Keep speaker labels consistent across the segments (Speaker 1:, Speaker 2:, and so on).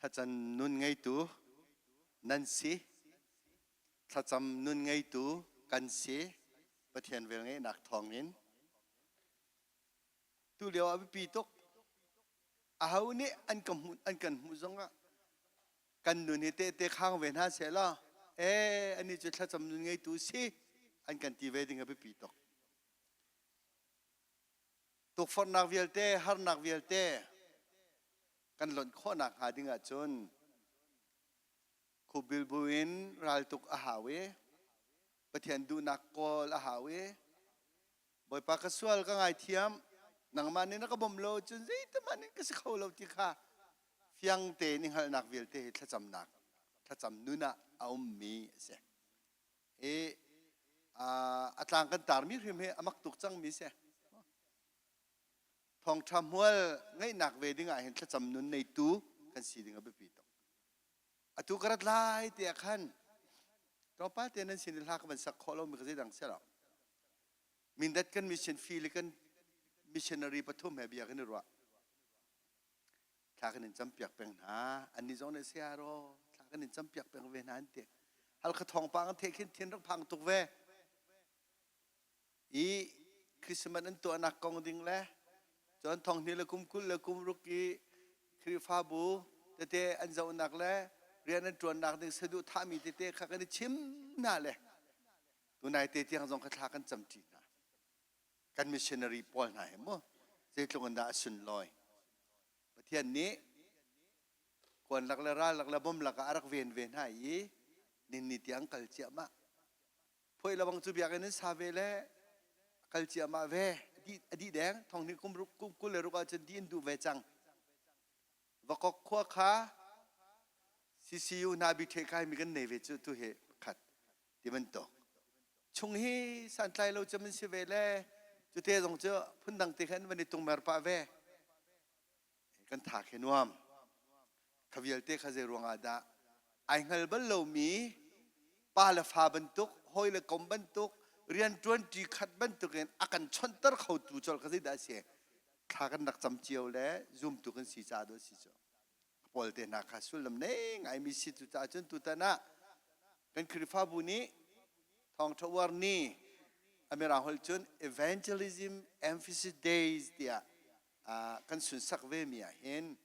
Speaker 1: Thlacam nun ngeitu nan si. Thlacam nun ngeitu kan si. Pathian velngeihnak thawngin. Tu lio ah biapi tuk. Aho nih an ka hmuh an kan hmuh zongah kan nun hi tehte khang ve hna seh law ee ani cu thlacam nun ngeitu si an kan ti ve ding a biapi tuk. Tukforhnak vialte, harnak vialte kan lonh khawhnak hnga ding ahcun khupbil buin raltuk a hau i Pathian duhnak kawl a hau i Bawipa ka sual ka ngaithiam nangmah nih na ka bawmh lo cun zeitihmanh in ka si kho lo ti kha fiang tein i hngalhnak vialte hi thlacamnak thlacam nun ah a ummi a si. I a tlang kan tarmi hrim hi a mak tuk cangmi si. Thawngṭha hmual ngeihnak ve ding ah hin thlacam nun neitu kan si ding a biapi tuk. Atu ka rat lai tiah khan tlawmpal te nan sin i hla ka van sak khawh lomi ka zeidang si lo. Mindat kan mission fee le kan missionary pathum he bia kan i ruah. Thla kan in campiak peng hna. Annih zong nih saya ro thla kan in campiak peng ve hna an ti. Halkha thawngpang an theih khin thin rak phang tuk ve. I Christmas an tuahnak kong ding le cun thonghni le kum 20 le kum ruk i Khrihfabu tete an zohnak le rian an ṭuannak ding saduh thahmi tete kha kan i chim hna le tunai te tiang zong kha thla kan camṭi hna. Kan missionary pawl hna hi mu zeitluk in dah a sunlawi. Pathian nih kuan lak le ral lak le bom lak ah a rak ven ve hna i ninni tiang kal ciahmah. Phuai lawang cu biakinn in sa ve le kal ciahmah ve. A dih deng thonghnih kum ruk kum 26 ahcun dih in duh ve cang. Vakok khua kha CCU hna bi the kai mi kan nei ve cu tu hi khat ti bantuk. Chung hi santlai lo cem an si ve le cu te zong cu phundang te khan van i tungmer pah ve. Kan tha khi nuam. Kha vialte kha zei ruangah dah ai hngal bal lomi pa le fa bantuk, hawi le kom bantuk, rianṭuan ṭi khat bantukin a kan chawnhter khotu colh kha zeidah a si? Thla kan rak cam cio le zumtu kan si caah dawh a si cu. Paul te hna kha sullam nei ngaimi si cu caah cun tutan ah kan Khrihfabu nih thawngṭha uar ni a mirang holh cun Evangelism Emphasis Days tiah kan sunsak vemi ah hin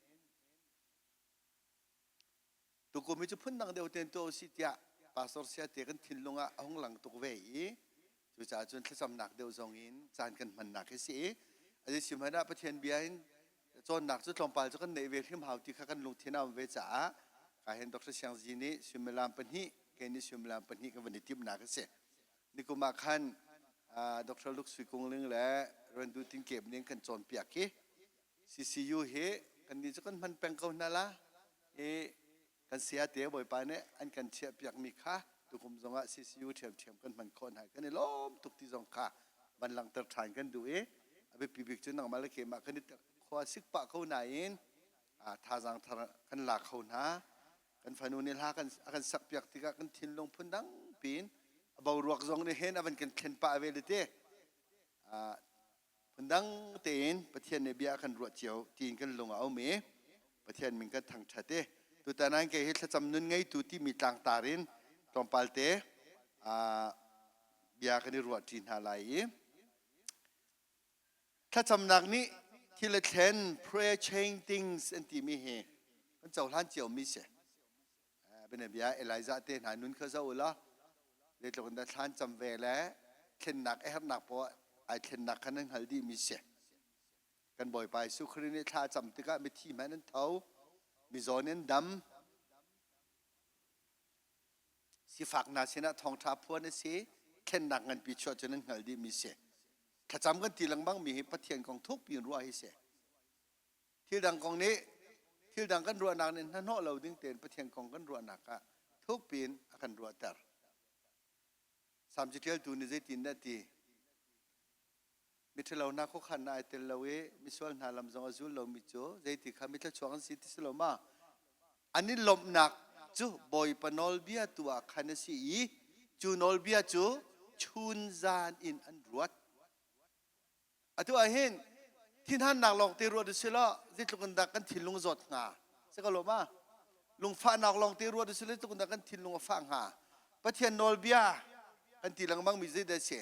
Speaker 1: tukum hi cu phundang deuh tein tuah usih tiah pastor sia te kan thinlung ah a hung lang tuk ve i cucaah cun thlacamnak deuh zong in caan kan hmannak hi si i a si hmanh ah Pathian bia in cawnnak cu tlawmpal cu kan neih ve hrim hau ti kha kan lungthin a um ve caah ka hin Dr. Siang Zi nih suimilam pahnih kei nih suimilam pahnih kan van i timhnak a si. Nikum ah khan Dr. Luke Sui Kung Ling le Rendu Tin Kep nih kan cawnpiak hi CCU hi kannih cu kan hman peng ko hna la i kan saya te Bawipa nih an kan chiahpiakmi kha tukum zongah CCU ṭhiamṭhiam kan hman khawh hna kan i lawm tuk ti zong kha van langhter ṭhan kan duh i a biapi bik cu nangmah le keimah kan i khua sik pah ko nain thazaang thar kan la kho hna kan fanu nih hla kan a kan sakpiak tikah kan thinlung phundang piin a boruak zong nih hin a van kan thlen pah ve le te Phundang tein Pathian nih bia a kan ruah cio tiin kan lung a um i Pathian min kan thangṭhat i tutan ah kei hi thlacam nun ngeitu timi tlangtar in tlawmpal te bia kan i ruahṭi hna lai i thlacamnak nih thil a thlen prayer change things an timi hi kan cohlan ciomi si. Bianabia Elijah te hna nun kha zoh u law zeitluk in dah thlan cam ve le thlennak a herhnak poah ai thlennak kha nan hngal dihmi si. Kan Bawipa Jesuh Khrih nih thla a cam tikah mithi hmanh an tho, mizaw nih an dam, sifak hna sinah thawngṭha phuan a si, thlennak nganpi chuah cu nan hngalh dihmi si. Thlacam kan ti lengmang mi hi Pathian kong thukpi in ruah hi si. Thil dang kong nih thil dang kan ruahnak nih hnahnawh lo ding tein Pathian kong kan ruahnak ah thukpi in a kan ruahter. Salm caṭialtu nih zeitindah a ti? Miṭhalo hna khuakhan ah ai tel lo i misual hna lam zong a zul lomi cu zeiti kha mithluachuak an si ti si lo ma? An i lawmhnak cu Bawipa nawlbia tu ah khan a si i cu nawlbia cu chun zan in an ruat. Atu ah hin thinhannak lawng te ruat u sih law zeitluk in dah kan thinlung zawt hnga. Si ko lo ma? Lungfahnak lawng te ruat usile tuk na kan thinlung a fah hnga. Pathian nawlbia kan ti lengmang mi zeidah a si?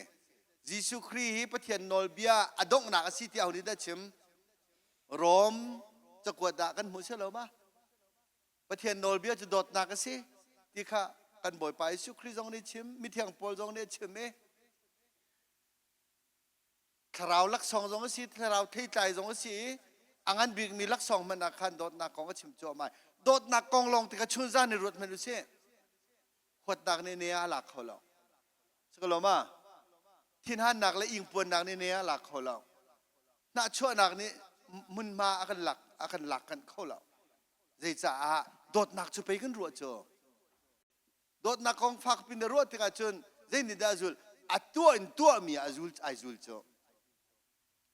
Speaker 1: Jesuh Khrih hi Pathian nawlbia a donghnak a si tiah aho nih dah chim? Rom cakuat ah kan hmuh si lo ma? Pathian nawlbia cu dawtnak a si ti kha kan Bawipa Jesuh Khrih zong nih chim, mithiang Paul zong nih a chim i thlarau laksawng zong a si, thlarau theitlai zong a si i a ngan bikmi laksawng hmanh ah khan dawtnak kong a chim cuahmah. Dawtnak kong lawng ti kha chunzan i ruat hmanh usih. Huatnak nih ne a lak kho lo. Sikaloma thinhannak le ingpuannak nih ne a lak kho lo. Hnahchuahnak nih hmunhma a kan lak a kan lak kanh kho lo. Zeicaah dawtnak cu pei kan ruah cu. Dawtnak kong fak pin na ruah tikah cun zei nih dah a zul? A tuah in tuahmi ah a zul ai zul cu.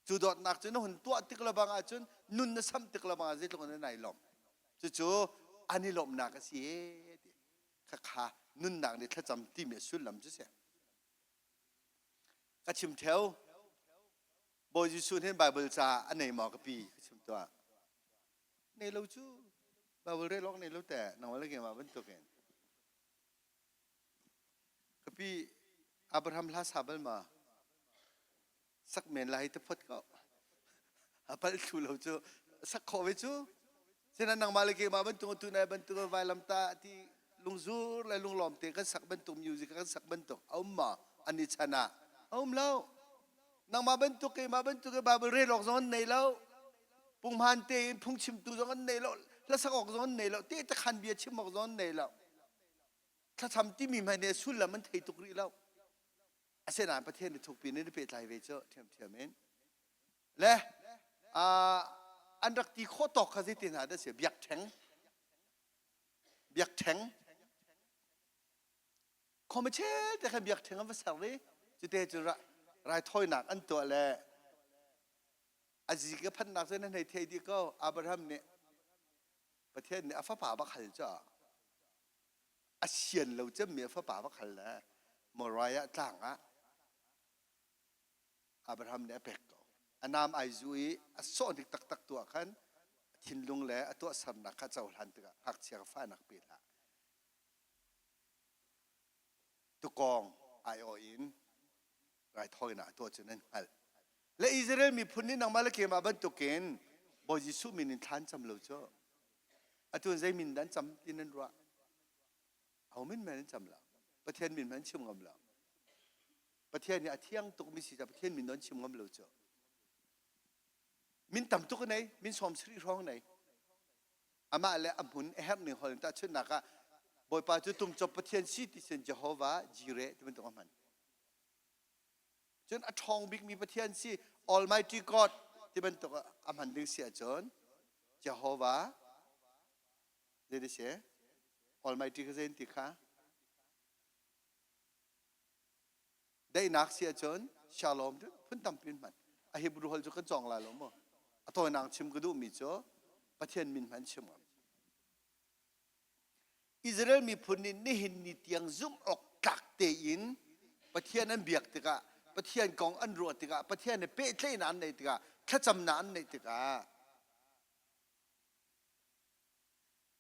Speaker 1: Cu dawtnak cu na hun tuah tik le bang ahcun nun na samh tik le bang ah zeitluk in nai lawmh. Cucu an i lawmhnak a si ee ti. Khakha nunnak nih thlacam timi a sullam cu si. Ka chim theo. Bawi Jesuh nih Bible ca a nei maw ka pi ka chim tuah. Nei lo cu Bible rel awk nei lo te nangmah le keimah bantukin. Ka pi Abraham hla sa bal ma? Sak men lai te phot ko. A pal thlu lo cu sak khawh ve cu. Sinain nangmah le keimah bantuk tu nai bantuk vailam ta ti lungzur le lunglawm te kan sak bantuk music kan sak bantuk a um ma an i chan ah a um lo. Nangmah bantuk keimah bantuk Bible rel awk zong an nei lo. Punghman tein phungchimtu zong an nei lo. Hlasak awk zong an nei lo. Tehte khan bia chim awk zong an nei lo. Thlacam timi hmanh nih sullam an thei tuk rih lo. Asinain Pathian nih thukpi in i pehtlai ve cu ṭhiamṭhiam in. Le an rak ti khawh tawk kha zeitin hna dah si biakṭheng biakṭheng Khawmachel te khan biakṭheng an va ser i cute cu raithawinak an tuah le a zik a phannak cu nan hei thei dih ko Abraham nih Pathian nih a fapa bak hal cu a sian lo cemmi a fapa bak hal le Moriah tlang ah Abraham nih a pek ko. A naam ai zu i a sawhnik taktak tu ah khan a thinlung le a tuahsernak kha cohlan tikah ngakchia ka fahnak pe hlah. Tukawng aiawh in raithawinak a tuah cu nan hngalh. Le Israel miphun nih nangmah le keimah bantukin Bawi Jesuh min in thla an cam lo cu. Atu zei min dah an cam ti nan ruah? Aho min men an cam lo. Pathian min hmanh an chim ngam lo. Pathian nih a thiang tukmi si caah Pathian min an chim ngam lo cu. Min tam tuk a nei, min sawm sarih hrawng nei. Amah le a hmun a herh ning hol in tahchunhnak ah Bawipa cu tumcop Pathian si ti sin Jehovah Jireh ti bantuk a hman. Cun a ṭhawng bikmi Pathian si Almighty God ti bantuk a hman ding si ahcun Jehovah zei si Almighty kha zei ti kha Daihnak si ahcun shalom cu phun tampi in hman. A Hebrew holh cu kan cawng lai lo maw? A tawinak chim ka duhmi cu Pathian min hman chim ngam. Israel miphun nih nihin ni tiang zumh awk tlak tein Pathian an biak tikah, Pathian kong an ruah tikah, Pathian he pehtlaihnak an neih tikah, thlacamnak an neih tikah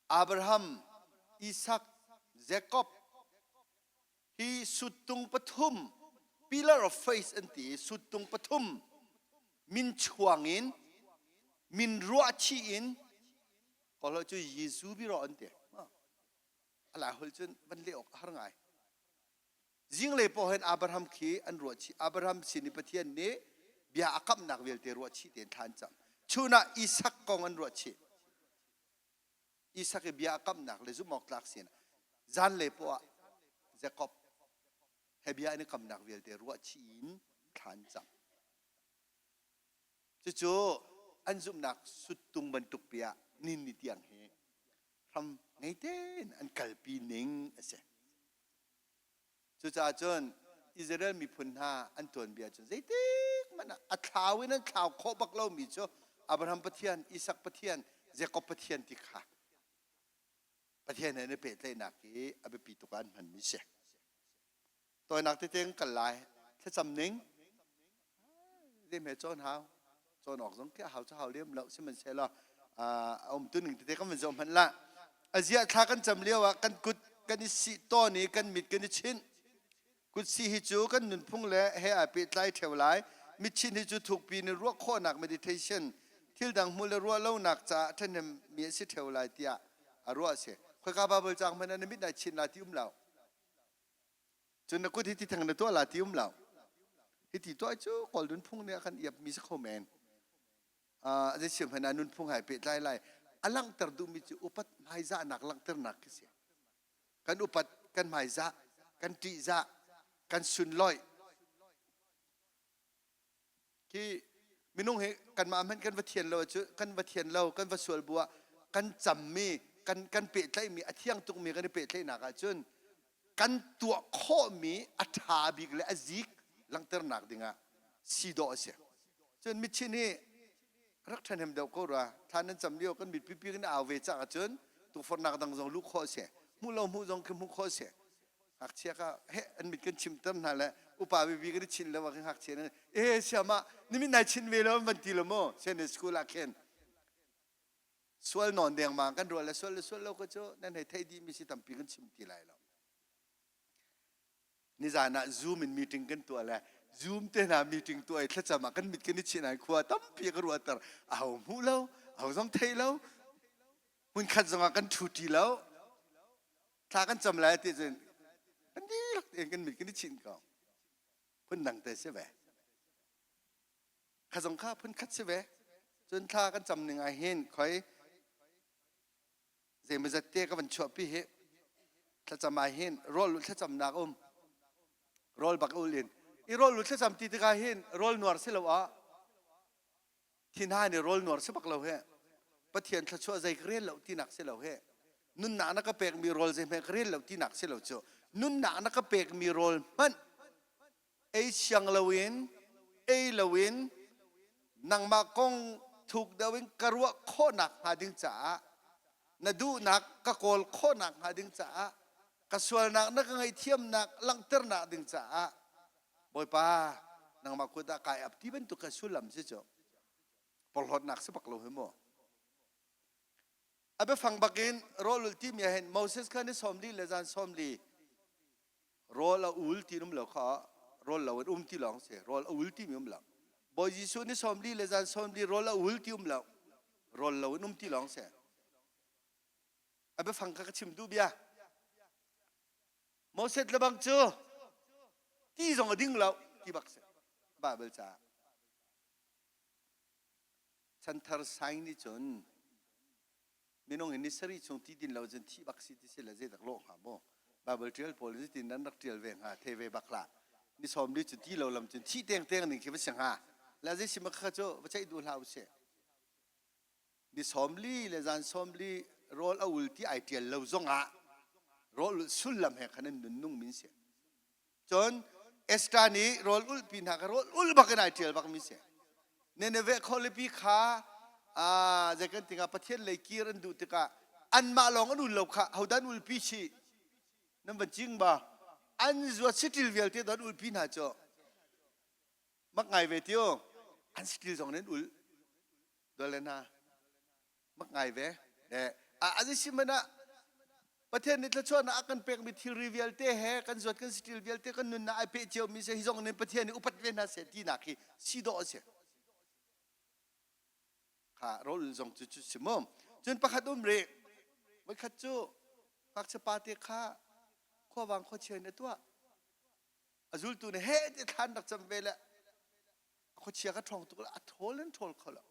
Speaker 1: Abraham, Isak, Jacob Hi suttung pathum pillar of faith an ti i suttung pathum min chuang in min ruahchih in kawlholh cu Jesuh biro an ti. A lai holh cun van leh awk a har ngai. Zinglei paoh hin Abraham khi an ruahchih. Abraham sin i Pathian nih bia a kamhnak vialte ruahchih tein thla an cam. Chun ah Isak kong an ruahchih. Isak i bia a kamhnak le zumhawktlak sin zanlei poah ah Jakob he bia an i kamnak vialte ruahchih in thla an cam. Cucu an zumhnak suttung bantuk pi ah nin ni tiang hi hram ngei tein an kalpi ning a si. Cucaah cun Israel miphun hna an tuanbia cun zeitik hmanh ah a thlau in an thlau khawh bak lomi cu Abraham Pathian, Isak Pathian, Jakob Pathian ti kha Pathian he an i pehtlaihnak hi a biapi tuk ah an hmanmi si. Tawinak tete kan kal lai. Thlacam ning zeihme cawn hau cawn awk zong khi a hau cu hau lem lo sihmanhsehlaw a umtu ning tete kan van zoh hmanh lah. Aziah thla kan cam lio ah kan kut kan i sih tawn i kan mit kan i chinh. Kutsi hi cu kan nunphung le he aa pehtlai ṭheo lai. Mitchinh hi cu thukpi in ruah khawhnak meditation, thil dang hmuh le ruah lonak caah ṭhahnemmi a si ṭheo lai tiah a ruah a si. Khoika Baibal caang hmanh ah na mit nai chinh la ti um lo. Cun na kut hi ti theng na tuah la ti um lo. Hi ti tuah cu Kawl nunphung nih a kan iapmi si kho men. Uh, zei hmanh ah nunphung hai pehtlai lai. A langhter duhmi cu upat hmaizahnak langhternak khi si. Kan upat, kan hmaizah, kan ṭihzah, kan sunlawih. Khi minung hi kanmah hmanh kan va thian lo cu kan va thian lo, kan va sual bu ah kan cammi, kan kan pehtlaihmi a thiang tukmi kan i pehtlaihnak ahcun kan tuah khawhmi a ṭha bik le a zik langhternak dingah si dawh a si. Cun mitchin hi rak ṭhahnem deuh ko rua. Thla nan cam lio kan mit pipi kan au ve cang ahcun tukforhnak dang zong luh khawh a si. Hmuh lo hmuh zong khi hmuh khawh a si. Ngakchia kha he an mit kan chimter hna le upa bibi kan i chinh lo ah khin ngakchia nih eh siamah ni mit nai chinh ve lo an van ti lo maw Sunday school ah khin sual nawn dengmang kan ruah le sual le sual lo ka cu nan hei theih dih mi si tampi kan chim ti lai lo. Nizan ah Zoom in meeting kan tuah le Zoom te hna meeting tuah i thlacam ah kan mit kan i chinh ai khua tampi ka ruahter. Aho hmuh lo, aho zong thei lo, hmunkhat zong ah kan ṭhu ṭi lo. Thla kan cam lai ti cun kan dihlak tein kan mit kan i chinh ko. Phundang te si ve. Kha zong kha phunkhat si ve. Cun thla kan cam ning ah hin khoi zeimawzat te ka van chuahpi hi thlacam ah hin rawl ulh thlacamnak um rawl bak ul in i rawl ulh thlacam ti tikah hin rawl nuar si lo ah thinha nih rawl nuar si bak lo he Pathian thluachuah zei ka rel lo tinak si lo he nunnak na ka pekmi rawl zei hmeh ka rel lo tinak si lo cu nunnak na ka pekmi rawl hmanh ei siang loin ei loin nangmah kong thuk deuh in ka ruah khawhnak hnga ding caah na duhnak ka kawl khawhnak hnga ding caah ka sualnak na ka ngaihthiamnak langhternak ding caah Bawipa nangmah kut ah kai ap ti bantuk ka sullam si cu porhlawtnak si bak lo hi mu a biafang bakin rawl ulh timi ah hin Moses kha ni 40 le zan 40 Rawl a ul ti um lo kha rawl lo in um ti lawng si. Rawl a ul timi um lo. Bawi Jesuh ni 40 le zan 40 rawl a ul ti um lo. Rawl lo in um ti lawng si. A biafang kha ka chim duh bia. Moses le bang cu ti zong a ding lo ti bak si. Bible caah. Chanthar sign nih cun minung hi ni sarih chung ti din lo cun thih bak si ti si le zeidak lawh hnga maw Bible ṭial pawl zeitin nan rak ṭial ve hnga thei ve bak hlah ni sawm li cu ti lo lam cun thih tengteng ning khi va si hnga la zei si ma kha cu va ceih duh hlah usih ni sawm li le zan sawm li rawl a ul ti ai ṭial lo zongah rawl sullam he khan an nun nung min si Cun Esther nih rawl ulhpi hna kha rawl ulh bak in ai ṭial bakmi si. Nineveh khualipi kha zei kan tikah Pathian lei kir an duh tikah anmah lawng an ul lo kha hodah an ulpi chih nan van cing ba an zuat siṭil vialte do an ulpi hna cu mak ngai ve tiu an siṭil zong in an ul dole hna mak ngai ve a a si man ah Pathian nih thluachuahnak a kan pekmi thilri vialte he kan zuat kan siṭil vialte kan nunnak ai peh ciomi si hi zong nih Pathian nih upat ve hna seh tinak hi si dawh a si kha rawl zong cu cu si mu cun pakhat um rih voikhat cu ngakchia pa te kha khuavang khuachia in a tuah a zultu nih he ti thlan rak cam ve le khuachia ka ṭhawng tuk le a ṭhawl in ṭhawl kho lo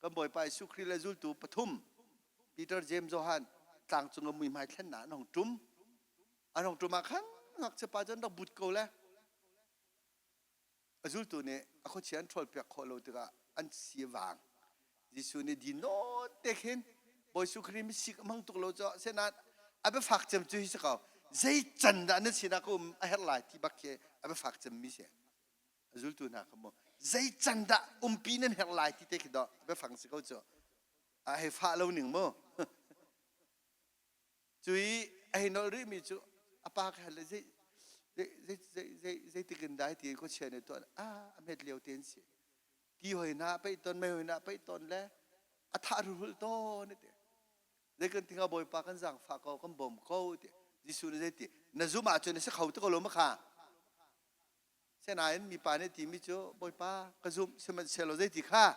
Speaker 1: Kan Bawipa Jesuh Khrih le zultu pathum Peter, James, Johan tlang cung a muihmai thlennak an hong ṭum. An hong ṭum ah khan ngakchia pa cu an rak but ko le a zultu nih a khuachia an ṭhawlpiak khawh lo tikah an si a vang. Jesuh nih din nawn te khin Bawi Jesuh Khrih misik a hmang tuk lo cu senain a biafak cem cu hi si ko zei can dah nan sinah ka um a herh lai ti bak khi a biafak cemmi si. A zultu hna kha maw zei can dah umpi nan herh lai ti te khi dawh biafang si ko cu a hei fah lo ning mu cu i a hei nolh rihmi cu a pa kha le zei zei zei zei zeitik in dai ti khuachia nih tuah a a hmet lio te an si ti hoi na peih ton mei hoi na peih ton le a thah rulhul tawn te. Zei kan ti hnga Bawipa kan zaangfah ko, kan bawm ko ti. Jesuh nih zeiti na zumh ahcun na si kho ti ko lo ma kha? Sinain mipa nih timi cu Bawipa ka zumh sihmanhsehlaw zeiti kha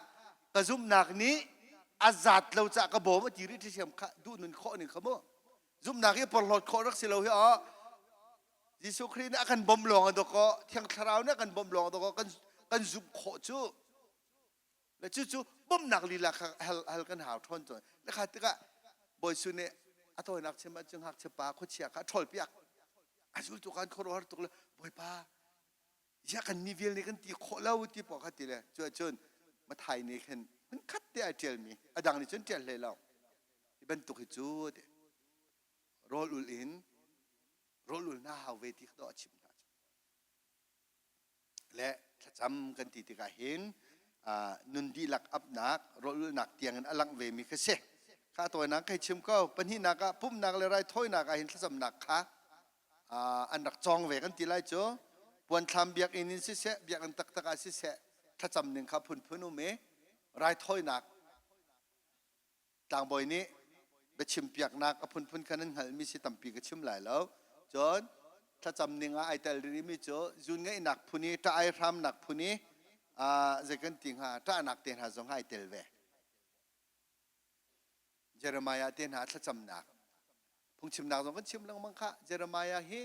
Speaker 1: ka zumhnak nih a zat lo caah ka bawm a ti rih ṭhiam kha duh nun khawh ning kha mu zumhnak hi porhlawt khawh rak si lo hi aw Jesuh Khrih nih a kan bawmh lawng a dawkaw Thiang Thlarau nih a kan bawmh lawng a dawkaw kan kan zumh khawh cu le cucu bawmhnak lila kha hal hal kan hau ṭhawn tawn le kha tikah Bawi Jesuh nih a tawinak chim ahcun ngakchia pa khuachia kha a ṭhawlpiak a zultu khan khuaruahhar tuk le Bawipa ziah kan mi vial nih kan ti khawh lo ti paoh kha ti le cu ahcun Mathai nih khin hmun khat te ai ṭialmi a dang nih cun ṭial hlei lo hi bantuk hi cu ti rawl ul in rawl ul hna hau ve ti kha a chimh hna cu le thlacam kan ti tikah hin nun dihlak apnak rawlulnak tiangin a langh vemi kha si kha tawinak kai chim ko pahnihnak ah pumhnak le raithawinak ah hin thlacamnak kha an rak cawng ve kan ti lai cu puanthlam biakinn in siseh biakinn taktak ah siseh thlacam ning kha phunphun um i raithawinak Tlangbawi nih biachimpiaknak a phunphun kha nan hngalhmi si tampi ka chim lai lo. Cun thlacam ning ah ai tel rihmi cu zun ngeihnak phun i ṭah ai hramnak phun i zei kan ti hnga ṭahnak te hna zong ai tel ve. Jeremiah te hna thlacamnak phungchimnak zong kan chim lengmang kha Jeremiah hi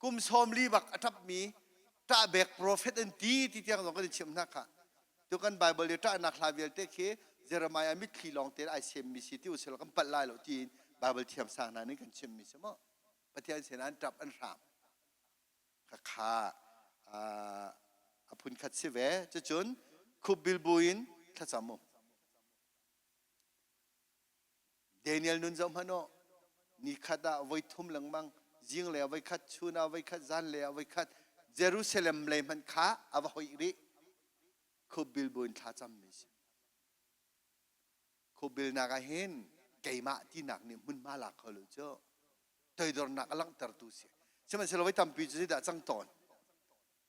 Speaker 1: kum 40 bak a ṭapmi ṭahbek profet an ti ti tiang zong kan i chimh hna kha tu kan Bible i ṭahnak hla vialte khi Jeremiah mitthli lawng te ai semmi si ti usila kan palh lai lo tiin Bible thiam sang hna nih kan chimmi si maw Pathian sin an ṭap an hram kha a phun khat si ve cucun khupbil buin thlacam u Daniel nun zoh hmanh u. Nikhat ah voi thum lengmang, zinglei ah voikhat, chun ah voikhat, zanlei ah voikhat, Jerusalem lei hmanh kha a va hoih rih. Khupbil buin thlacammi si. Khupbilnak ah hin keimah tinak nih hmunhma lak kho lo cu toidornak a langhtertu si. Sihmanhsehlaw voi tampi cu zeidah cang tawn?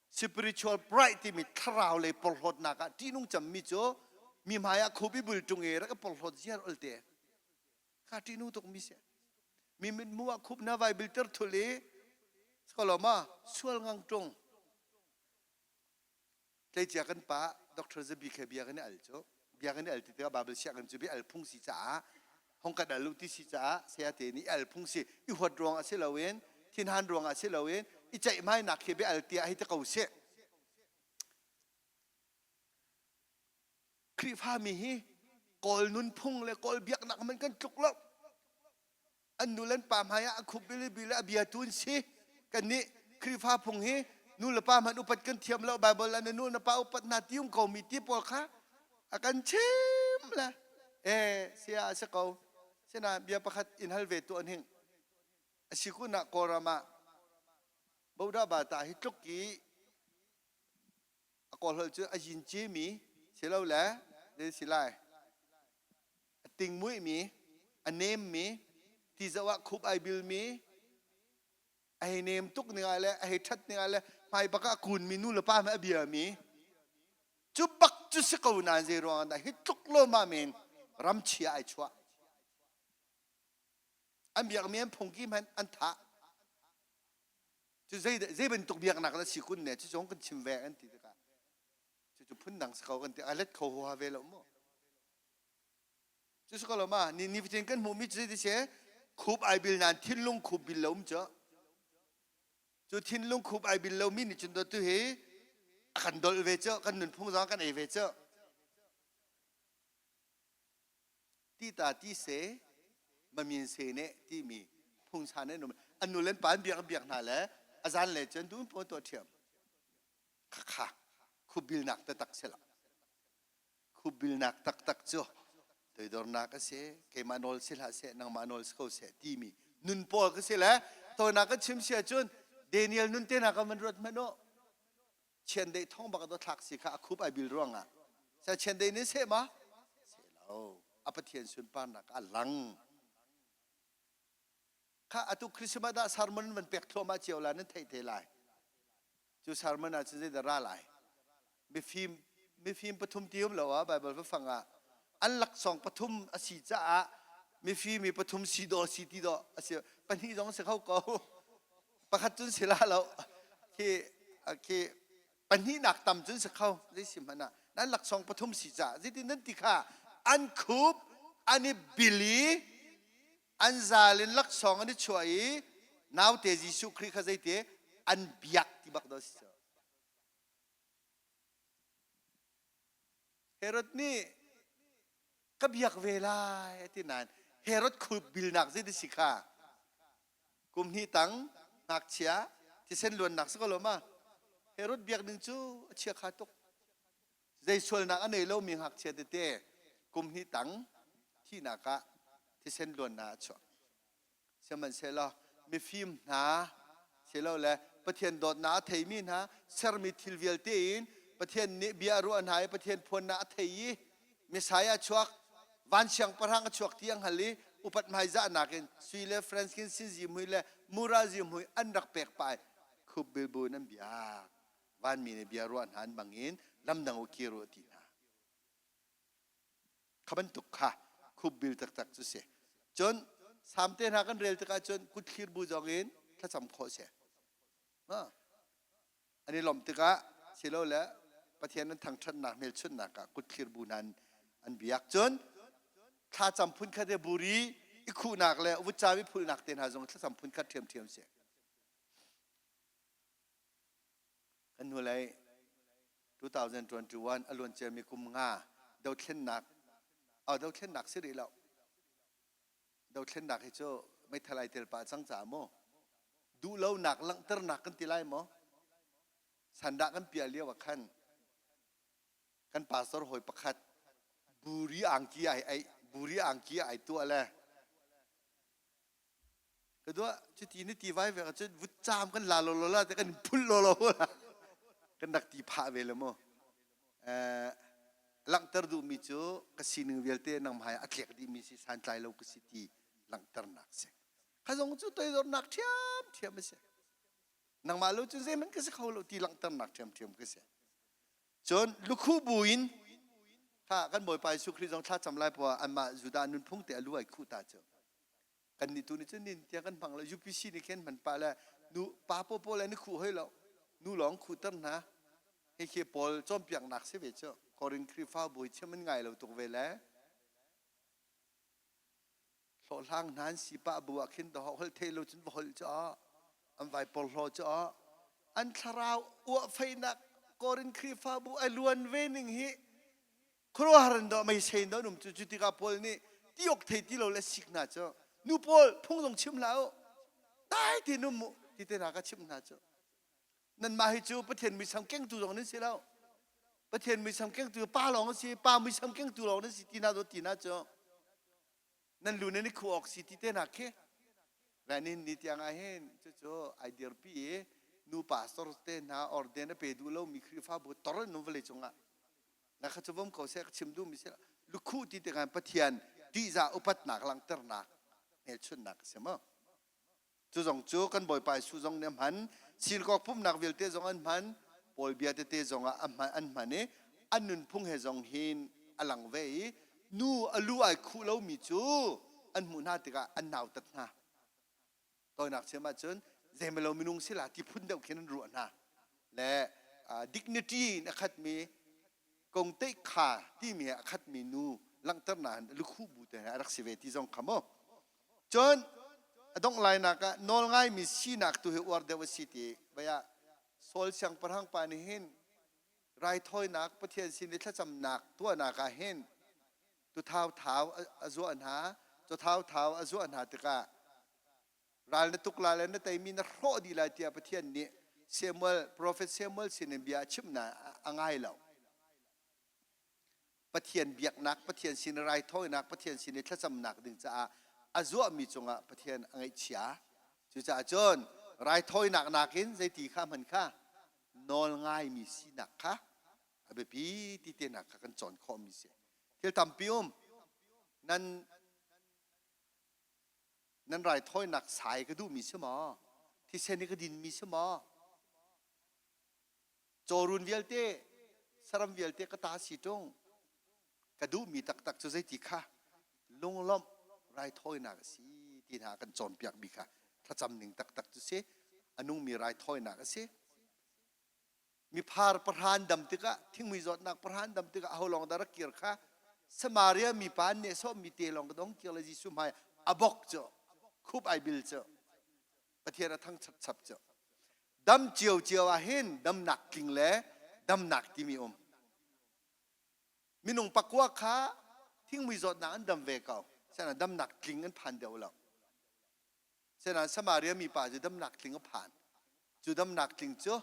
Speaker 1: Spiritual pride timi thlarau lei porhlawtnak ah ṭihnung cammi cu mi hmai ah khup i bul ṭung i rak i porhlawt ziar olte kha ṭihnung tukmi si. Mi mithmuh ah khup na vai bilter thul i ma sual ngang ṭung. Tleicia kan pa Dr. Zabi khe bia kan i al cu bia kan i al ti tikah Bible sianginn cu bia al phung si caah hong kan al u ti si caah sayate nih al phung si i huat ruang ah si loin thinhan ruang ah si loin i ceihmainak khi bia al tiah hei ti ko sih. Khrihfami hi Kawl nunphung le Kawl biaknak man kan tluk lo. An nu le an pa hmai ah a khup bilibi le a biatu an si. Kannih Khrihfa phung hi nu le pa hmanh upat kan thiam lo. Bible ah na nu na pa upat hna ti um ko mi ti pawl kha a kan chim le eh sia a si ko. Sina bia pakhat in hal ve tu an hing. A si kun ah Kawlram ah Boda Bata hi tluk i a kawlholh cu a yin cimi silole zei si lai a tingmuihmi a nemmi ti zoh ah khup ai bilmi a hei nem tuk ning ah le a hei ṭhat ning ah le hmai bak ah kunmi nu le pa hmanh a biami cu bak cu si ko nain zei ruang dah hi tluk lawmmam in ramchia ai chuah an biakmi an phungki hmanh an thah Cu zei zei bantuk biaknak dah si kun ne cu zong kan chim ve an ti tikah cucu phundang si ko kan ti a let kho huaha ve lo mu cu si ko lo ma ni ni fatin kan hmuhmi cu zei ti si khup ai bil nan thinlung khup bil lo um cu cu thinlung khup ai bil lo mi nih cun tu hi a kan dolh ve cu kan nunphung zong kan ei ve cu Tita ti se mamin se ne timi phungsa ne num an nu len pa an biak biak hna le a zan le cun dun po to thiam khakha khubilnak taktak si lo khubilnak taktak cu toidornak a si keimah nawl si hlah seh nangmah nawl si ko seh timi nun pawl ka si le toinak kan chim si ahcun Daniel nun te na ka man ruat hmanh u Chiandeih thong bak a thlak si kha a khup ai bil ruangah sa chiandeih nih seh ma seh lo a Pathian sunparnak a lang kha atu Christmas ah sermon van pek thluahmah cio la nan theih te lai cu sermon ah cun zeidah ra lai mifim mifim pathum ti um lo ah Bible fang ah an laksawng pathum a si caah. Mifi mi pathum si dawh si ti dawh a si. Pahnih zong si kho ko. Pakhat cun si la lo. Khi khi pahnihnak tam cun si kho. Zei si hmanh ah nan laksawng pathum si ca. Zeitin nan ti kha an khup an i bil i an zal in laksawng an i chuah i naute Jesuh Khrih kha zeiti an biak ti bak dawh si cu. Herod nih ka biak ve lai a ti nain Herod bilnak zei si kha kum hnih tang ngakchia thisen luannak si ko lo ma Herod biak ding cu a chia kha tuk zei sualnak a nei lomi ngakchia tete kum hnih tang thihnak ah thisen luannak a chuak Sihmanhsehlaw mifim hna silole Pathian dawtnak a theimi hna sermi thil vialte in Pathian nih bia a ruah hna i Pathian phuannak a thei i Messiah chuak van siangpahrang a chuak ti a hngal i upat hmaizahnak in sui le frankincense zihmui le mura zihmui an rak pek pah i khup bilbu in an biak. Vanmi nih bia ruah hna an bangin lamdang u kir u a ti hna. Kha bantuk kha khupbil taktak cu si. Cun Salm te hna kan rel tikah cun kutthlir bu zong in thlacam khawh si. An i lawmh tikah silole Pathian an thangṭhatnak hmelchunhnak ah kutthlir bu hna an biak. Cun thlacam phunkhat he buri i khuhnak le vutcaam i phulnak te hna zong thlacam phunkhat ṭhiamṭhiam si. Kan hnulei 2021 a luanciami kum nga dothlennak dothlennak si rih lo. Dothlennak hi cu meithal ai tel pah cang caah maw duhlonak langhternak kan ti lai maw? Sandah kan piah lio ah khan kan pastor hawi pakhat buri angki ai ai buri angki ai tuah le Ka dua cuti ni ti vai ve cun vutcaam kan la lo la te kan phul lo lo la kan rak ti phah ve le mu. Eh, langhter duhmi cu ka sining vialte nangmah a tlek dihmi si santlai lo ka si ti langhternak si. Kha zong cu toidornak ṭhiamṭhiam a si. Nangmah lo cun zeihmanh ka si kho lo ti langhternak ṭhiamṭhiam ka si. Cun lukhuh bu in kha kan Bawipa Jesuh Khrih zong thlacam lai poah anmah Judah nunphung te a lu ai khuh ta cu. Kan nih tu nih cun nin tiang kan hmang lo UPC nih khin hman pah le nu pa paw le ni khuh hoi lo nu lawng khuhter hna hi khi Paul cawnpiaknak si ve cu Korin Khrihfa bawi chim an ngai lo tuk ve le hlawhhlang hna an si pah bu ah khin dawh holh thei lo cun va holh cu an vai porhlaw cu an thlarau uahfeinak Korin Khrihfabu a luan ve ning hi khuaruahhar in dawh meisei in dawh an um cu cu tikah Paul nih ti awk thei ti lo le sik hna cu nu pawl phung zong chim hlah u dai tein um u ti te hna ka chimh hna cu nanmah hi cu Pathian muisam kengtu zong nan si lo Pathian muisam kengtu pa lawng a si pa muisam kengtu lawng nan si ti hna ti hna cu nan lu nan i khuh awk si ti te hna khi Vanin ni tiang ah hin cucu ai dirpi i nu pastor te hna orden a pe duh lomi Khrihfabu tor in um vawlei cungah na kha cu vom ko seh ka chim duhmi si lukhuh ti tikah Pathian ṭihzah upatnak langhternak hmelchunhnak a si maw cu zong cu kan Bawipa Jesuh zong nih a hman sinakok pumhnak vialte zong an hman Paul bia tete zong ah an hman i an nunphung he zong hin a lang ve i nu a lu ai khuh lomi cu an hmuh hna tikah an nautat hna tawinak chim ahcun zeimalo minung si la ti phun deuh khin an ruah hna le dignity in a khatmi kong teih kha timi he a khatmi nu langhternak in lukhuh bu te he a rak si ve ti zong kha mu cun a dongh lainak ah nawl ngaimi sinak tu hi uar deuh a si ti vai ah Saul siangpahrang pa nih hin raithawinak Pathian sin i thlacamnak tuahnak ah hin tuthau thau a zuah hna cathau thau a zuah hna tikah ral na tuk la le na teimi na hrawh dih lai tiah Pathian nih Samuel profet Samuel sinin bia a chimh na a ngai lo Pathian biaknak Pathian sin raithawinak Pathian sin i thlacamnak ding caah a zuahmi cungah Pathian a ngaihchia cucaah cun raithawinak nakin zeiti kha hman kha nawl ngaimi sinak kha a biapi ti te hna kha kan cawn khawhmi si thil tampi um nan nan raithawinak sai ka duhmi si maw thisen i ka dinmi si maw cawrun vialte saram vialte ka ta si ṭung ka duhmi taktak cu zeiti kha lunglawmh. raithawinak a si ti hna kan cawnpiakmi kha thlacam ning taktak cu si. A nungmi raithawinak a si. Miphar pahra an dam tikah thingmui zawtnak pahra an dam tikah aho lawng dah rak kir kha Samaria mipa an nehsawhmi te lawng ka dong kir le Jesuh hmai a bok cu khup ai bil cu Pathian a thangṭhat chap cu dam ciocio ah hin damnak tling le damnak timi um minung pakua kha thingmui zawtnak an dam ve ko sana damnak tling an phan deuh lo Senain Samaria mipa cu damnak tling a phan. Cu damnak tling cu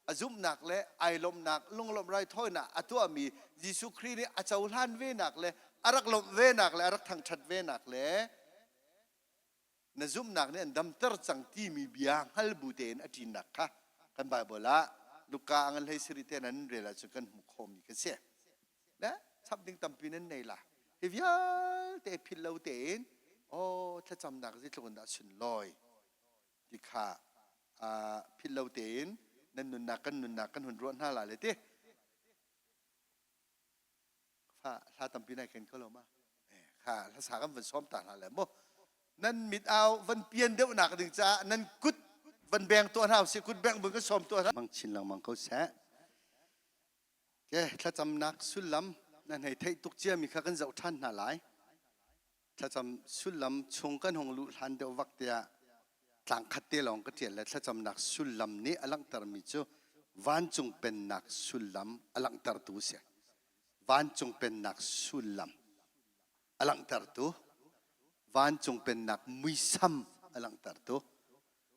Speaker 1: a zumhnak le ai lawmhnak lunglawmh raithawinak a tuahmi Jesuh Khrih nih a cohlan venak le a rak lawmh venak le a rak thangṭhat venak le na zumhnak nih an damter cang timi bia hngal bu tein a ṭinnak kha kan Baibal ah Luka a ngan hlei sarih te nan rel ahcun kan hmuh khawhmi kan si. Le chap ding tampi nan nei la. Hi vialte philh lo tein aw thlacamnak zeitluk in dah sunlawi ti kha philh lo tein nan nunnak kan nunnak kan hun ruah hna la le ti. Fa hla tampi nai ken ko lo ma? Kha hlasa kan van sawm ta hna le mu. Nan mit au van pian deuh nak ding caah nan kut van beng tuah hna usih kut beng bun kan sawm tuah hna. Mang chin lengmang ko seh. Ke thlacamnak sullam nan hei theih tuk ciami kha kan zoh ṭhan hna lai. Thlacam sullam chung kan hung luh hlan deuh vak tiah tlangkhat te lawng ka ṭial le thlacamnak sullam nih a langhtermi cu vancung pennak sullam a langhtertu a si. Vancung pennak sullam a langhtertu, vancung pennak muisam a langhtertu.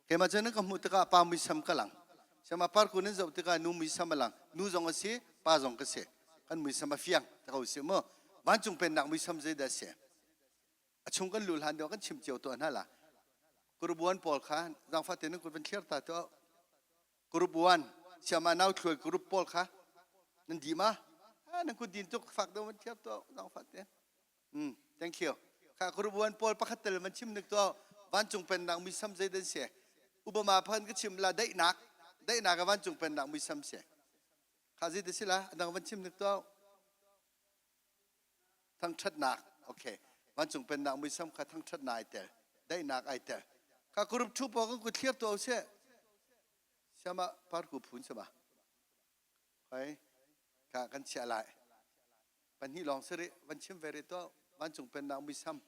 Speaker 1: Keimah cu nan ka hmuh tikah pa muisam ka lang. Siama parku nan zoh tikah nu muisam a lang. Nu zong a si, pa zong ka si. Kan muisam a fiang te ko si mu. Vancung pennak muisam zeidah a si? A chung kan luh hlan deuh kan chim cio tuah hna la. Kurubuan pawl kha zaangfah tein nan kut van thlir ta tuah. Kurubuan siama nau thluai kurup pawl kha nan di ma? Nan kut din tuk fak deuh van thlir tuah zaangfah tein. Mm, thank you. Kha kurubuan pawl pakhat tel man chim nik to vancung pennak muisam zei dan si. Obama phan ka chim la daihnak daihnak a vancung pennak muisam si. Kha zei da si la adang van chim nik to thangthatnak okay vancung pennak muisam kha thangthatnak ai tel daihnak ai tel kha kurup thu po kan ku thlir to se siama parku phun sama Hoi kha kan chiah lai. Pahnih lawng si rih, van chim ve rih tuah. Vancung pennak muisam.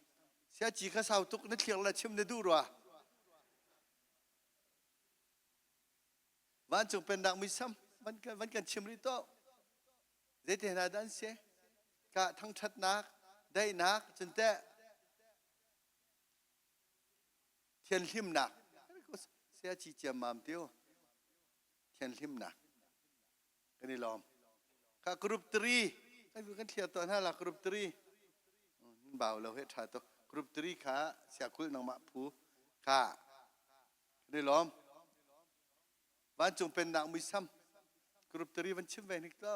Speaker 1: Siaci kha sau tuk na thlir le chim na duh rua. Vancung pennak muisam van kan, van kan chim rih tuah. Zeite hna dah an si? Ka thangṭhatnak, daihnak, cun teh thianhlimnak. Siaci ciammam tiu. Thianhlimnak. Kan i lawm. Kha group 3 kan kan thliar tuah hna la group 3 nan bau lo he tha tuk. Group 3 kha siakul nangmah phu kha kan i lawm. Vancung pennak muisam group 3 van chim ve hnik to.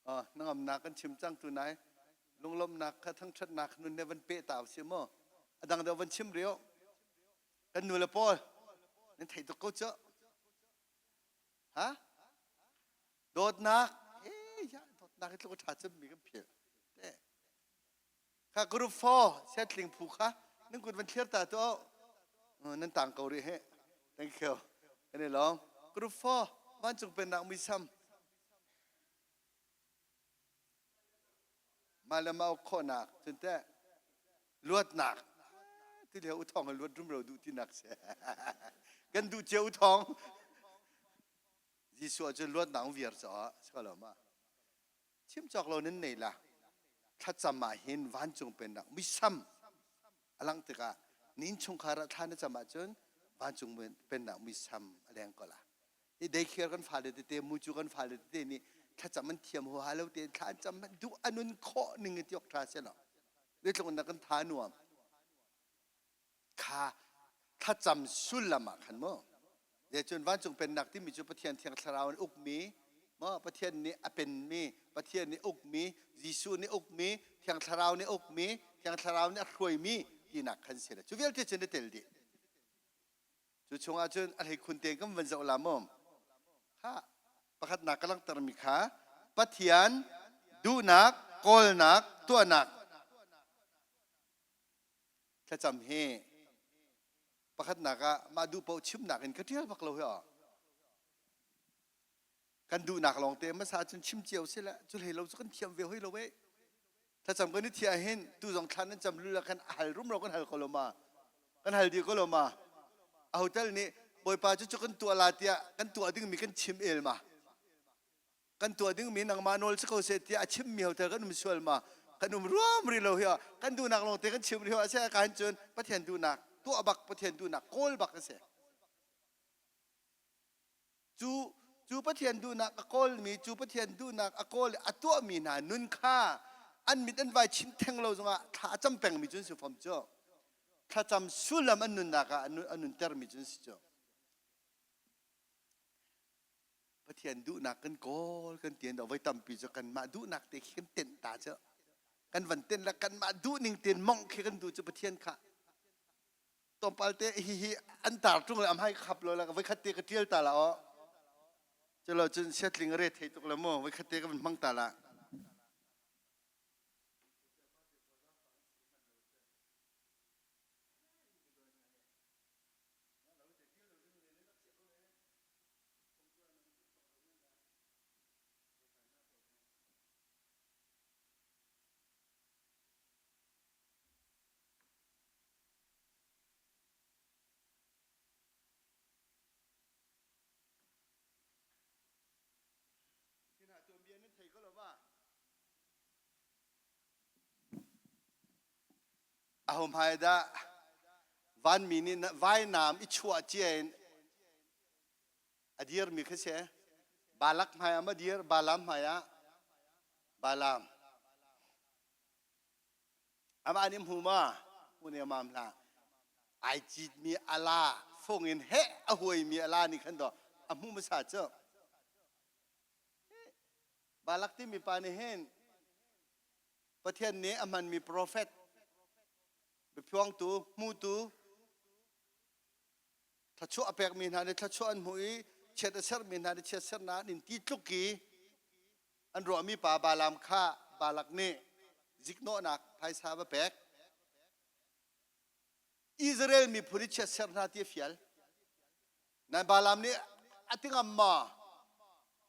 Speaker 1: Hnangamnak kan chim cang tu nai lunglawmhnak kha thangṭhatnak nun he van peh ta usih mu. A dang deuh van chim rih Kan nu le pawl nan theih tuk ko cu. Ha? Dawtnak. Eh, ya, dawtnak hi tluk a ṭha cemmi kan philh. Te. Kha group 4 siatling phu kha nan kut van thlir ta tu nan tang ko rih he. Thank you. Kan i lawm. Group 4 vancung pennak muisam mah le mah uk khawhnak cun teh luatnak ti lio uthawng in luat rumro duh tinak si kan duh cio uthawng Jesuh ah cun luatnak viar caah si ko lo ma chim cawk lo nan nei la thlacam ah hin vancung pennak muisam a langh tikah ni innchungkhar ah thla na cam ahcun vancung pennak muisam a leng ko la Hi daycare kan fale tete mucu kan fale tete nih thlacam an thiam huaha lo tein thla an cam duh anun khawh ning in tiok tha se lo zeitluk in kan tha nuam kha thlacam sullam ah khan mu cun vancung pennak timi cu Pathian thiang thlarau in ukmi maw Pathian nih a penmi Pathian nih ukmi Jesuh nih ukmi thiang thlarau nih ukmi thiang thlarau nih a hruaimi tinak khan si le cu vialte cun na tel dih Cu chungah cun a hleikhun tein kan van zoh la maw? Kha pakhatnak ka langhtermi kha Pathian Duhnak, kawlnak, tuahnak. Thlacam hi pakhatnak ah mah duh paoh chimnak in ka ṭial bak lo hi. Kan duhnak lawngte hmasa cun chim cio si le cu hlei lo cu kan thiam ve hoi lo eh. Thlacam kan i thiah hin tu zong thlan nan cam lul ah khan a hal rumro kan hal ko lo ma? Kan hal dih ko lo ma? A hotel nih Bawipa cu cu kan tuah la tiah kan tuah dingmi kan chim el ma? Kan tuah dingmi nangmah nawl si ko seh tiah a chimmi hotel kan um sual ma? Kan um ruam rih lo hi kan duhnak lawngte kan chim rih a si ka hin cun Pathian duhnak tuah bak Pathian duhnak kawl bak a si. Cu cu Pathian duhnak a kawlmi, cu Pathian duhnak a kawl i a tuahmi hna nun kha an mit an vai chim theng lo zongah thla a cam pengmi cu an si fom cu. Thlacam sullam an nunnak ah a nuntermi cu an si cu. Pathian duhnak kan kawl kan ti voi tampi cu kanmah duhnak te khi kan tenh ta cu. Kan van tenh le kanmah duhning tein mongh khi kan duh cu Pathian kha. Tlawmpal te hihi an tar ṭung le am hai khap lo la voikhat te ka ṭial ta la aw. Culo cun siatling re thei tuk le mu voikhat te ka van hmang ta la. Aho hmai dah vanmi nih vainam i chuah cia in a dirmi kha si? Balak hmai ah ma dir? Balaam hmai ah? Balaam. Amah nih hmu ma? Hmu ne mam hlah. Ai citmi ala fung in heh a huaimi ala nih khan daw a hmu hmasa cu. Balak timi pa nih hin Pathian nih a hmanmi profet, biaphuangtu, hmutu, thluachuah a pekmi hna nih thluachuah an hmuh i chiat a sermi hna nih chiatsernak an in ti tluk i an ruahmi pa Balaam kha Balak nih ziknawhnak phaisa va pek. Israel miphun i chiatserh hna ti a fial. Nain Balaam nih a ti ngam ma?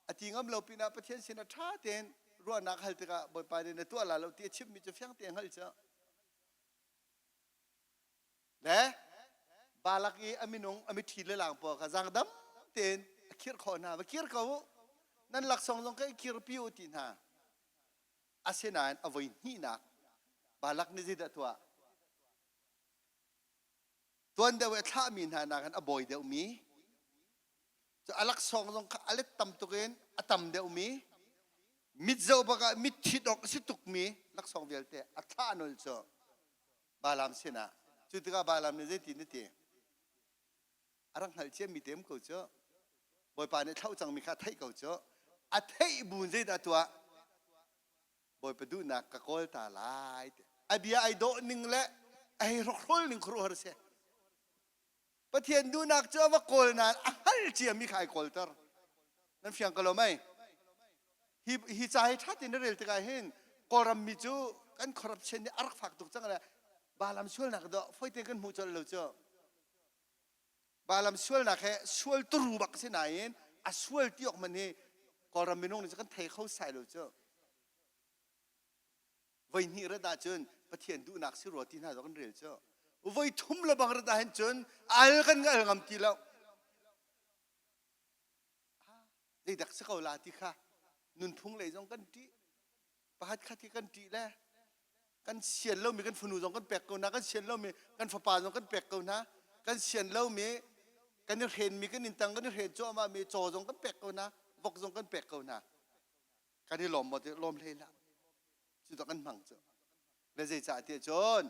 Speaker 1: A ti ngam lo pinah Pathian sinah ṭha tein ruahnak hal tikah Bawipa nih na tuah la lo ti a chimmi cu fiang tein hngalh cu. Le Balak i a minung a miṭhi le lang pawl kha zaangdam tein a khirh khawh hna. Va kir ko u. Nan laksawng zong ka i kirpi u ti hna. Asinain a voi hnihnak Balak nih zeidah tuah? Tuan deuh i a thlahmi hna nakin a bawi deuhmi, cu a laksawng zong kha a let tam tuk in a tam deuhmi, mit zoh bak ah mit thit awk a si tukmi laksawng vialte a thlah nol cu Balaam sinah. Cu tikah Balaam nih zeitin a ti? A rak hngalh ciami te um ko cu. Bawipa nih thlauh cangmi kha a theih ko cu. A theih bu in zeidah tuah? Bawipa duhnak ka kawl ta lai ti. A bia ai dawh ning le a hei hrokhrol ning khuaruahhar si. Pathian duhnak cu a va kawl nain a hngal ciami kha ai kawlter. Nan fiang ko lo mei? Hi, hi ca hi ṭha tein na rel tikah hin Kawlram mi cu kan corruption nih a rak fak tuk cang le Balaam sualnak dawh foi tein kan hmuh colh lo cu. Balaam sualnak he sual turu bak si nain a sual ti awk man hi Kawlram minung nih cu kan thei kho sai lo cu. Voi hnih rat ahcun Pathian duhnak si rua ti hna zong kan rel cu. Voi thum le bang rat ahhin cun al kan al ngam ti lo. Zeidak si ko la ti kha nunphung lei zong kan ṭih. Pakhat khat hi kan ṭih le kan sian lomi kan fanu zong kan pek ko hna, kan sian lomi kan fapa zong kan pek ko hna, kan sian lomi kan i hrenmi kan inntang kan i hren cuahmah mi caw zong kan pek ko hna, vok zong kan pek ko hna. Kan i lawm maw ti lawm hlei hlah. Cu dah kan hmang cu. Le zeicah tiah cun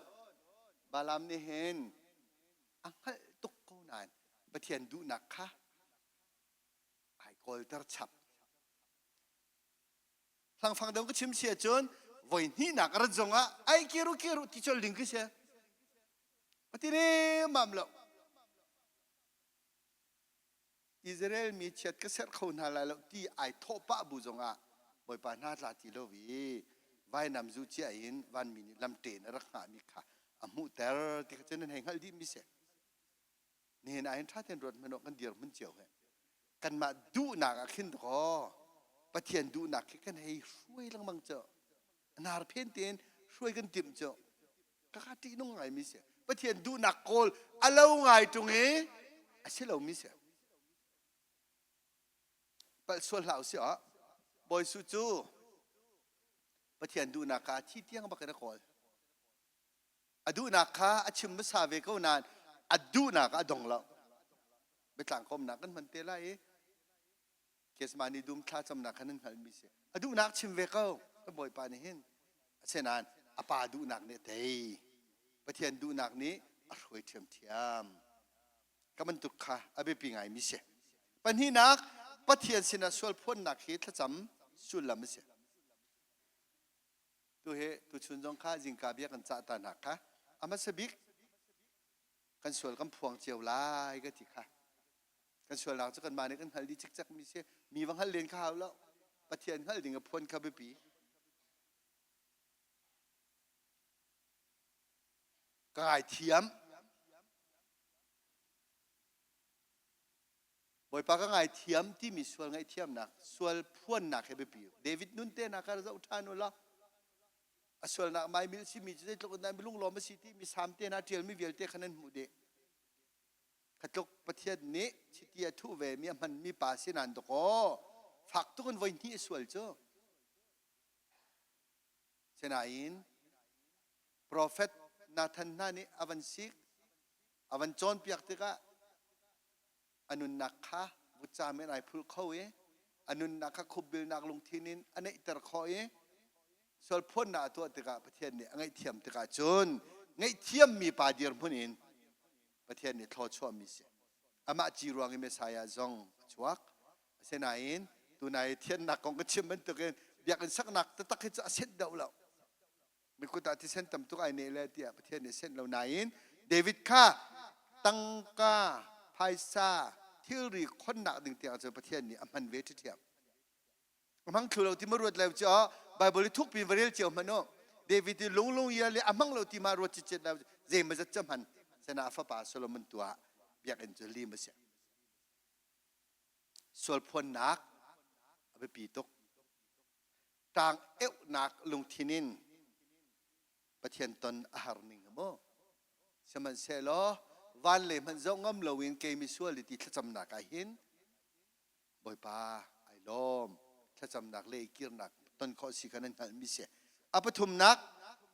Speaker 1: Balaam nih hin a hngalh tuk ko nain Pathian duhnak kha ai kawlter chap. Hlangfang deuh ka chim si ahcun voi hnihnak a rat zongah ai kiru kiru ti colh ding khi si. Ati mam lo. Israel mi chiat ka serh kho hna lai lo ti ai thawh pah bu zongah. Bawipa hna tla ti lo i vainam zu cia in vanmi nih lamṭe in a rak hngahmi kha a hmuhter ti kha cu nan hei hngalh dihmi si. Nihin ah hin ṭha tein ruat hmanh kan dirhmun cio he. Kanmah duhnak ah khin dakaw Pathian duhnak khi kan hei hruai lengmang cu. Nar phen tein hruai kan timh cu. Kaka ṭihnung ngaimi si. Pathian duhnak kawl a lo ngai ṭung i a si lomi si. Palh sual hlah usih ah Bawi Su cu Pathian duhnak kha thi tiang bak in a kawl. A duhnak kha a chim hmasa ve ko nain a duhnak ah a dong lo. Biatlang komnak kan hman te lai i Kesmani dum thlacamnak kha nan hngalhmi si. A duhnak chim ve ko kan Bawipa nih hin. Asinain a pa duhnak nih a tei. Pathian duhnak nih a hruai ṭhiamṭhiam. Ka bantuk kha a biapi ngaimi si. Pahnihnak, Pathian sinah sual phuannak hi thlacam sullam a si. Tu he tuchun zong kha zingka bia kan cah ta hna kha a hmasa bik kan sual kan phuang cio lai ka ti kha. Kan sualnak cu kanmah nih kan hngalh dih cikcek mi si. Mi va hngalh len kha hau lo. Pathian hngalh ding a phuan kha biapi. Ka ngaithiam. Bawipa ka ngaithiam timi sual ngaihthiamnak, sual phuannak he biapi. David nun te na kar zoh ṭhan u law a sualnak maimil simi cu zeitluk in dah lunglawm a si timi sam te hna ṭialmi vialte kha nan hmuh dih. Khatluk Pathian nih chiti a thuh ve mi a hmanmi pa si nan dakaw fak tuk in voi hnih a sual cu. Sinain profet Nathan hna nih a van sik, a van cawnpiak tikah a nunnak kha vutcaam in ai phul kho i a nunnak kha khupbilnak lungthin in a neihter khawh i sualphuannak a tuah tikah Pathian nih a ngaihthiam tikah cun ngaihthiammi pa dirhmun in Pathian nih thlaw chuahmi si. Amah ci ruang i Messiah zong a chuak. Asinain tunai thiannak kong ka chim bantukin biakinn saknak taktak hi cu a set deuh lo. Mikut ah thisen tam tuk ai ne le tiah Pathian nih senh lo nain David kha tangka, phaisa, thilri khonnak ding tiang cu Pathian nih a hman ve ṭhiṭhiam. A hmang thlu lo ti ma ruat lo cu Bible i thukpi va rel cio hmanh u. David i lunglung ia le a hmang lo ti ma ruat citcet lo zeimazat ca hman sana a fapa Solomon tu ah biakinn cu lim a si. Sual phuannak a biapi tuk. Ṭaang euhnak lungthin in Pathian ton a har ning mu. Sihmanhsehlaw van lei hmanh zoh ngam loin kei misual i ti thlacamnak ah hin Bawipa ai lawm. Thlacamnak le i kirnak ton khawh si kha nan hngalhmi si. A pathumnak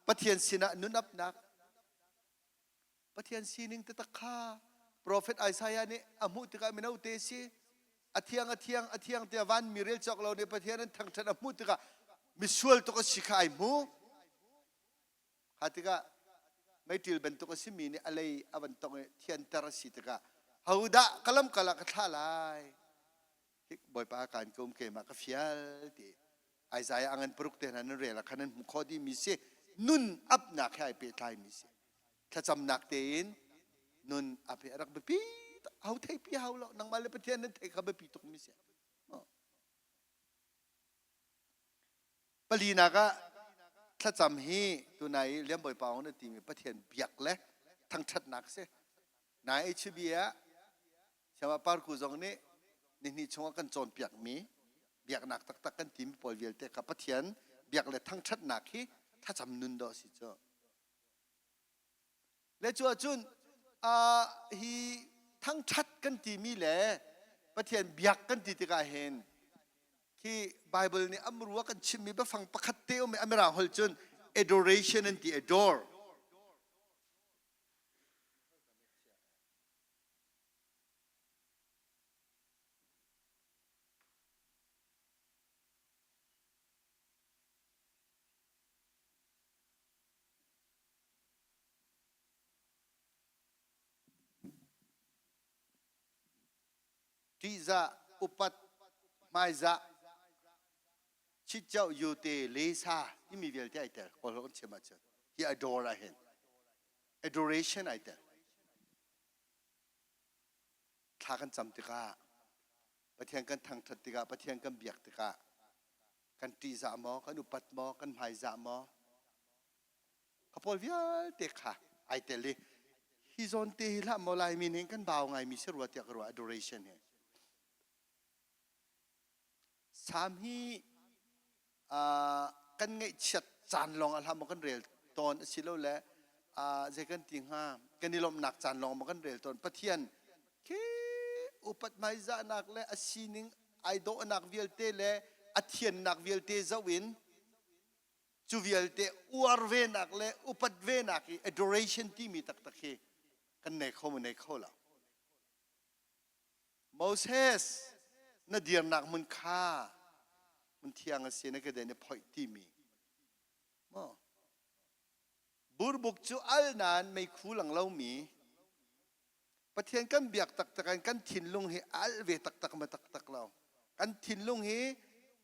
Speaker 1: Pathian sinah nun apnak Pathian sining taktak kha profet Isaiah nih a hmuh tikah mino te si a thiang a thiang a thiang tiah vanmi rel cawk lo nih Pathian an thangṭhat a hmuh tikah misual tuk a si kha ai hmu. Kha tikah meiṭil bantuk a simi nih a lei a van tongh i thianter a si tikah hodah ka lamkal ah ka thlah lai Bawipa kaan ka um keimah ka fial ti Isaiah angan paruk te hna nan rel ah khan nan hmuh khawh dihmi si nun apnak he ai pehtlaimi si thlacamnak tein nun ap hi a rak biapi hau theipi hau lo nangmah le Pathian nan thei kha biapi tukmi si Palinak ah thlacam hi tunai i Lian Bawi Paung na timi Pathian biak le thangṭhatnak si. Nai HB ah Siama Parku zong nih nihnih chungah kan cawnpiakmi biaknak taktak kan timi pawl vialte kha Pathian biak le thangṭhatnak hi thlacam nun dawh a si cu. Le cu ahcun uh, hi thangṭhat kan timi le Pathian biak kan ti tikah hin khi Bible nih amrua kan chimmi biafang pakhat te um i Amirang holh cun adoration an ti adore Ṭihzah, upat, hmaizah, chitchoh, yute, lesa timi vialte ai tel. Kawl kan chim ahcun hi adore ah hin adoration ai tel. Thla kan cam tikah Pathian kan thangṭhat tikah Pathian kan biak tikah. Kan ṭihzah maw, kan upat maw, kan hmaizah maw? Ka pawl vialte kha ai tel i hi zawn te hi hlah maw Laimi nih kan bau ngaimi si rua tiah ka ruah adoration hi. Salm hi kan ngaihchiat caan lawng ah hlah maw kan rel tawn asilole zei kan ti hnga kan i lawmhnak caan lawng maw kan rel tawn. Pathian khi upat hmaizahnak le a sining ai dawhnak vialte le a thiannak vialte zoh in cu vialte uar venak le upat venak i adoration timi taktak hi kan nei kho maw nei kho lo. Moses na dirnak hmun kha hmun thiang a si na keden i phoih timi maw burbuk cu al nain meikhu lang lomi Pathian kan biak taktak in kan thinlung hi a alh ve taktak ma taktak lo kan thinlung hi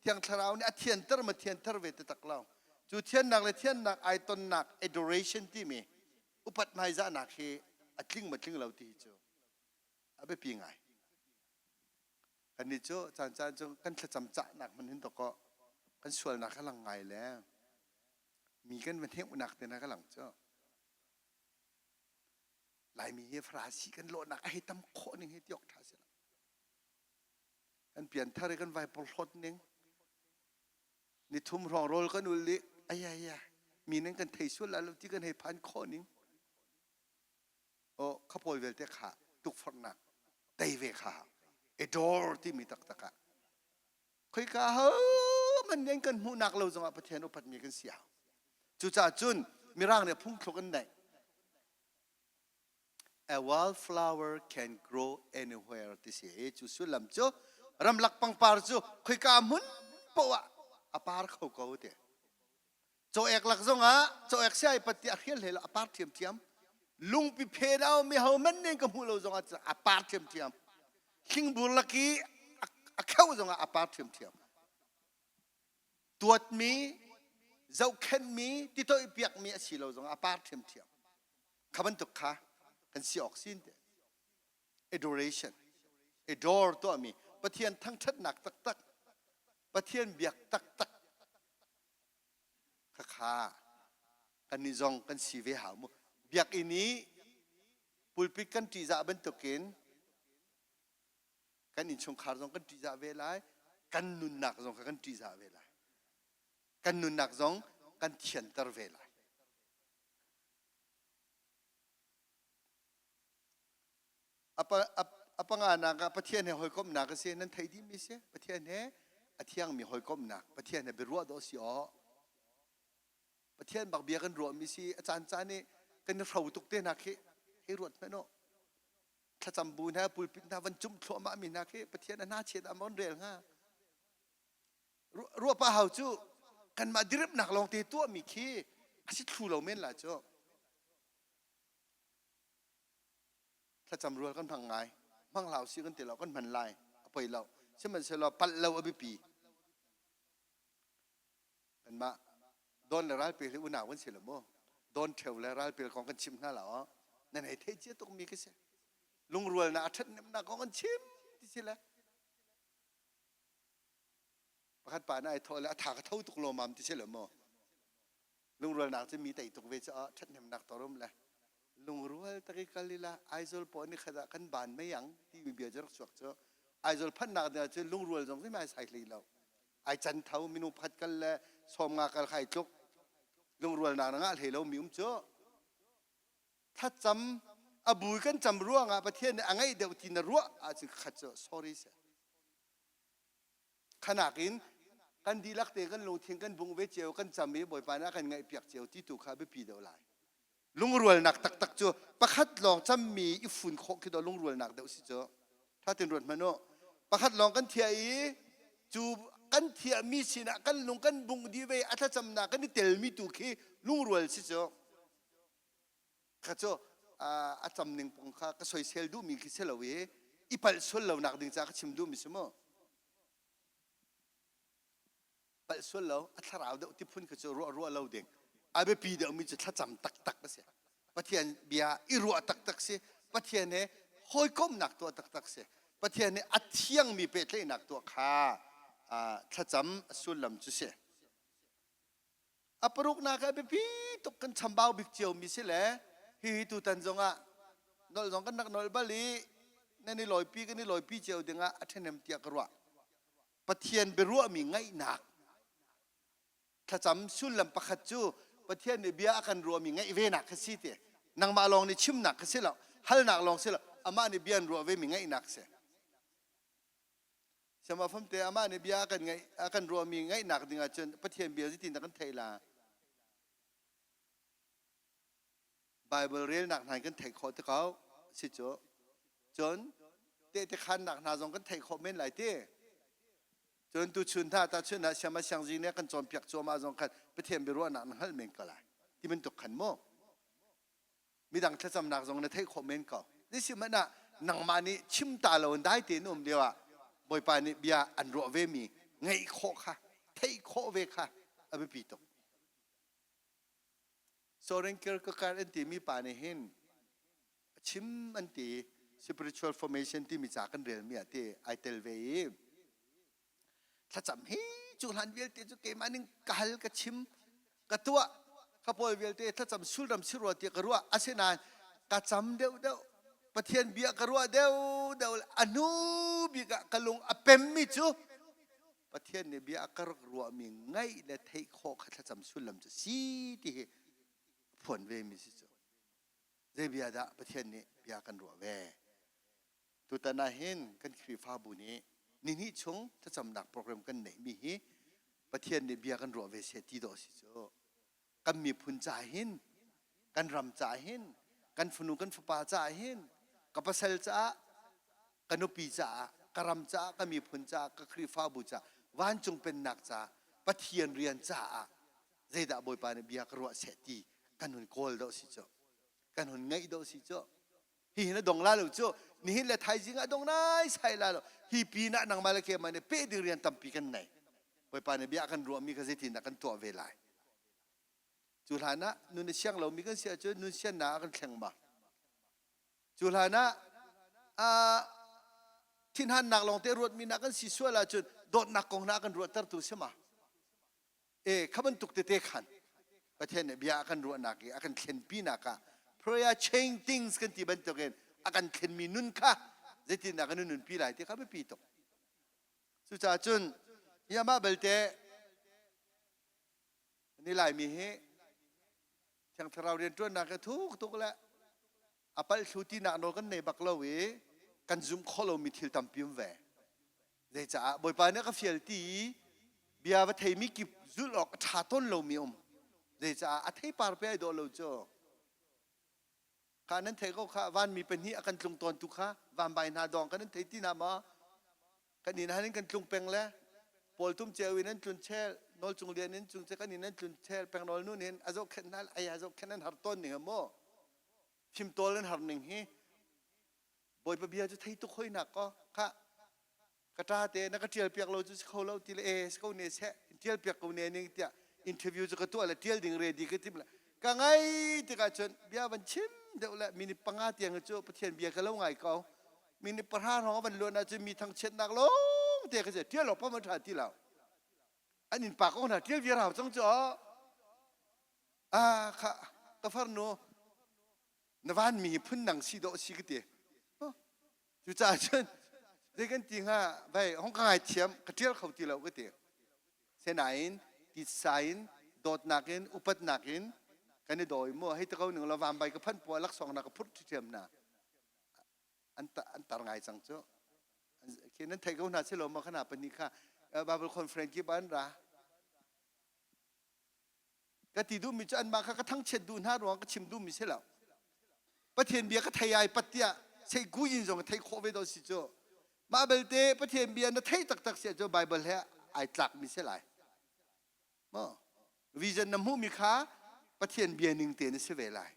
Speaker 1: Thiang Thlarau nih a thianter ma thianter ve taktak lo cu thiannak le thiannak ai tonnak adoration timi upat hmaizahnak hi a tling ma tling lo ti hi cu a biapi ngai. Kannih cu caan caan cu kan thlacam cahnak hmanh hin dawkaw kan sualnak a lang ngai le mi kan va hneuhnak te hna ka lang cu. Laimi hi Farasi kan lawhnak a hei tam khawh ning hi ti awk ṭha si lo. Kan pianthar i kan vai porhlawt ning nithum hrawng rawl kan ul i ai ai ai mi nan kan thei sual la lo ti kan hei phan khawh ning aw kha pawl vialte kha tukforhnak tei ve kha adore timi taktak ah khoika ho man nen kan hmuhnak lo zongah Pathian upatmi kan si hau cucaah cun mirang nih phungthluk an neih a wildflower can grow anywhere ti si i cu sullam cu ramlak pangpar cu khoika hmun poah a par kho ko ti Cawek lak zongah cawek siai pat ti a hrial hlei lo a par ṭhiamṭhiam. Lungpi phen a um i hohmanh nih ka hmuh lo zongah a par ṭhiamṭhiam. Hlingbur lak i a kheuh zongah a par ṭhiamṭhiam. Tuatmi, zohkhenhmi, titoih piakmi a si lo zongah a par ṭhiamṭhiam. Kha bantuk kha kan si awk sin te. Adoration, adore tuahmi, Pathian thangṭhatnak taktak, Pathian biak taktak Khakha kannih zong kan si ve hau mu. Biakinn i pulpit kan ṭihzah bantukin kan innchungkhar zong kan ṭihzah ve lai, kan nunnak zong kha kan ṭihzah ve lai. Kan nunnak zong kan thianter ve lai. A panganak ah Pathian he hawikomhnak a si. Nan theih dihmi si. Pathian he a thiangmi hawikomhnak. Pathian he biaruah dawh si aw. Pathian bak bia kan ruahmi si. A caan caan i kan i hro tuk te hna khi hei ruat hmanh u. Thlacam bu hna pulpit hna van cumh thluahmah mi hna khi Pathian a hna chiat ah maw an rel hnga? Ruah pah hau cu kanmah diripnak lawng te tuahmi khi a si thlu lo men la cu. Thlacam rual kan hmang ngai. Hmang hlah usih kan ti lo, kan hman lai. A poi lo. Sihmanhsehlaw palh lo a biapi. Kanmah Don le ralpel hi unau kan si lo mu. Don ṭheo le ralpel kong kan chim hna lo. Nan hei theih cia tukmi ka si. Lungrualnak a ṭhathnemnak kong kan chim ti si le. Pakhat pa na ai thawh le a tha ka tho tuk lawmam ti si lo mu. Lungrualnak cu mi tei tuk ve caah ṭhathnemnak torum le lungrual tak i kal ila Aizawl paw ni khat ah kan ban mei ang timi bia cu rak chuak cu Aizawl phanhnak ding ah cun lungrual zong si mai sai hlei lo ai can tho minung pakhat kal le sawmnga kal kha ai tluk lungrualnak na ngah hlei lo mi um cu thlacam a bui kan cam ruangah Pathian nih a ngaih deuh ti na ruah ahcun khat cu sorry seh Khanak in kan dihlak te kan lungthin kan bungh ve cio kan cam i Bawipa nih a kan ngaihpiak cio ti tu kha biapi deuh lai. Lungrualnak taktak cu pakhat lawng cammi i fun khawh khi dawh lungrualnak deuh si cu. Tha tin ruat hmanh u. Pakhat lawng kan thiah i cu kan thiahmi sinah kan lung kan bungh dih ve a thlacamnak kan i telmi tu khi lungrual si cu. Kha cu a cam ning pong kha ka soisel duhmi khi si lo i i palh sual lonak ding caah ka chim duhmi si mu. Palh sual lo a thlarau deuh ti phun kha cu ruah ruah lo ding. A biapi deuhmi cu thlacam taktak a si. Pathian bia i ruah taktak si. Pathian he hawikomhnak tuah taktak si. Pathian he a thiangmi pehtlaihnak tuah kha. thlacam a sullam cu si. A paruknak ah biapi tuk kan chambau bik ciomi si le hihi tutan zongah nolh zong kan rak nolh bal i nan i lawipi kan i lawipi cio dingah a ṭhahnem tiah ka ruah. Pathian biaruahmi ngaihnak thlacam sullam pakhat cu Pathian nih bia a kan ruahmi ngaih venak kha si ti. Nangmah lawng nih chimnak kha si lo, halnak lawng si lo, amah nih bia an ruah vemi ngaihnak si. Siama famte amah nih bia a kan ngaih a kan ruahmi ngaihnak ding ahcun Pathian bia zeitin dah kan theih la? Bible relnak hna in kan theih khawh te ko si cu. Cun tehte khannak hna zong kan theih khawh men lai ti. Cun tuchun hna tahchun ah siama siangzi nih a kan cawnpiak cuahmah zong khan Pathian biaruahnak na hngalh men ko lai. Ti bantuk khan mu. Midang thlacamnak zong na theih khawh men ko. Zeisihmanh ah nangmah nih chim ta lo in dai tein um lio ah Bawipa nih bia an ruah ve mi ngaih khawh kha theih khawh ve kha a biapi tuk. Soren Kierkegaard an timi pa nih hin a chim an ti spiritual formation timi ca kan relmi ah ti ai tel ve i thlacam hi cu hlan vialte cu keimah ning ka hal ka chim ka tuah ka pawl vialte thlacam sulram si rua tiah ka ruah asinain ka cam deuh deuh Pathian bia ka ruah deuh deuh a hnu bik ah ka lung a pemmi cu Pathian nih bia a ka rak ruahmi ngaih le theih khawh kha thlacam sullam cu si ti hi phuan ve mi si cu zei bia dah Pathian nih bia kan ruah ve Tutan ah hin kan Khrihfabu nih nihnih chung thlacamnak program kan neihmi hi Pathian nih bia kan ruah ve seh ti dawh si cu. Kan miphun ca hin, kan ram ca hin, kan fanu kan fapa ca hin, ka pasal caah, ka nupi caah, ka ram caah, ka miphun caah, ka Khrihfabu caah, vancung pennak caah, Pathian rian caah zeidah Bawipa nih bia ka ruah seh ti kan hun kawl dawh si cu. Kan hun ngaih dawh si cu. Hihin a dong la lo cu nihin le thaizing ah dong nai sai la lo hi pin ah nangmah le keimah nih peh ding rian tampi kan nei Bawipa nih bia kan ruahmi kha zeitin dah kan tuah ve lai cu hlan ah nun a siang lomi kan si ahcun nun siannak ah kan thleng ma cu hlan ah thinhannak lawng te ruatmi na kan si sual ahcun dawtnak kong hna kan ruahtertu si ma E kha bantuk tete khan Pathian nih bia a kan ruahnak i a kan thlenpinak ah prayer change things kan ti bantukin a kan thlenmi nun kha zeitindah kan nunpi lai ti kha biapi tuk. Cucaah cun hi amah belte ni Laimi hi Thiang Thlarau rianṭuannak hi thuk tuk le a palh thlu tinak nawl kan nei bak lo i kan zumh khawh lomi thil tampi um ve. Zeicaah Bawipa nih a ka fial ti i bia va theimi kip zulh awk a ṭha tawn lomi um. Zeicaah a theipar pe ai dawh lo cu. Kha nan thei ko kha vanmi pahnih a kan tlung tawn tu kha vanbai hna dawng kan nan thei ti hna maw? Kan inn han in kan tlung peng le Paul tum ceu in an tlun chel nawl cung lian in cung che kan in an tlun chel peng nawl nun hin a zohkhenh hna ai a zohkhenh an har tawn ning maw fimtawl an har ning hi Bawipa bia cu thei tuk hoi nak ko kha ka ṭa te na ka ṭial piak lo cu si kho lo ti le e si ko ne seh ṭial piak ko ne ning tiah interview cu ka tuah le ṭial ding ready ka tim le ka ngai tikah cun bia van chim deuh le minute panga tiang cu Pathian bia ka lo ngai ko minute pahra hrawng van luan ahcun mi thangchiatnak lawng te ka si ṭial awk pam a ṭha ti lo an inn pa kong hna ṭial viar hau cang cu ah kha ka farnu na vanmi hi phundang si dawh si ka ti cucaah cun zei kan ti hnga vai hong ka ngai thiam ka ṭial kho ti lo ka ti senain titsa in dawtnak in upatnak in kan i dawi mu hei te ko ning lo van bai ka phanh puah laksawng na ka phurh ṭhiam na an an tar ngai cang cu khi nan theih ko hna si lo ma khana pahnih kha Bible conference kip an ra Ka ti duhmi cu anmah kha ka thangchiat duh hna ruang ka chim duhmi si lo. Pathian bia ka thei ai pat tiah seiku in zong thei khawh ve do si cu. Mah belte Pathian bia na thei taktak si ahcun Bible he ai tlakmi si lai. Maw? Vision na hmuhmi kha Pathian bia ning te na si ve lai.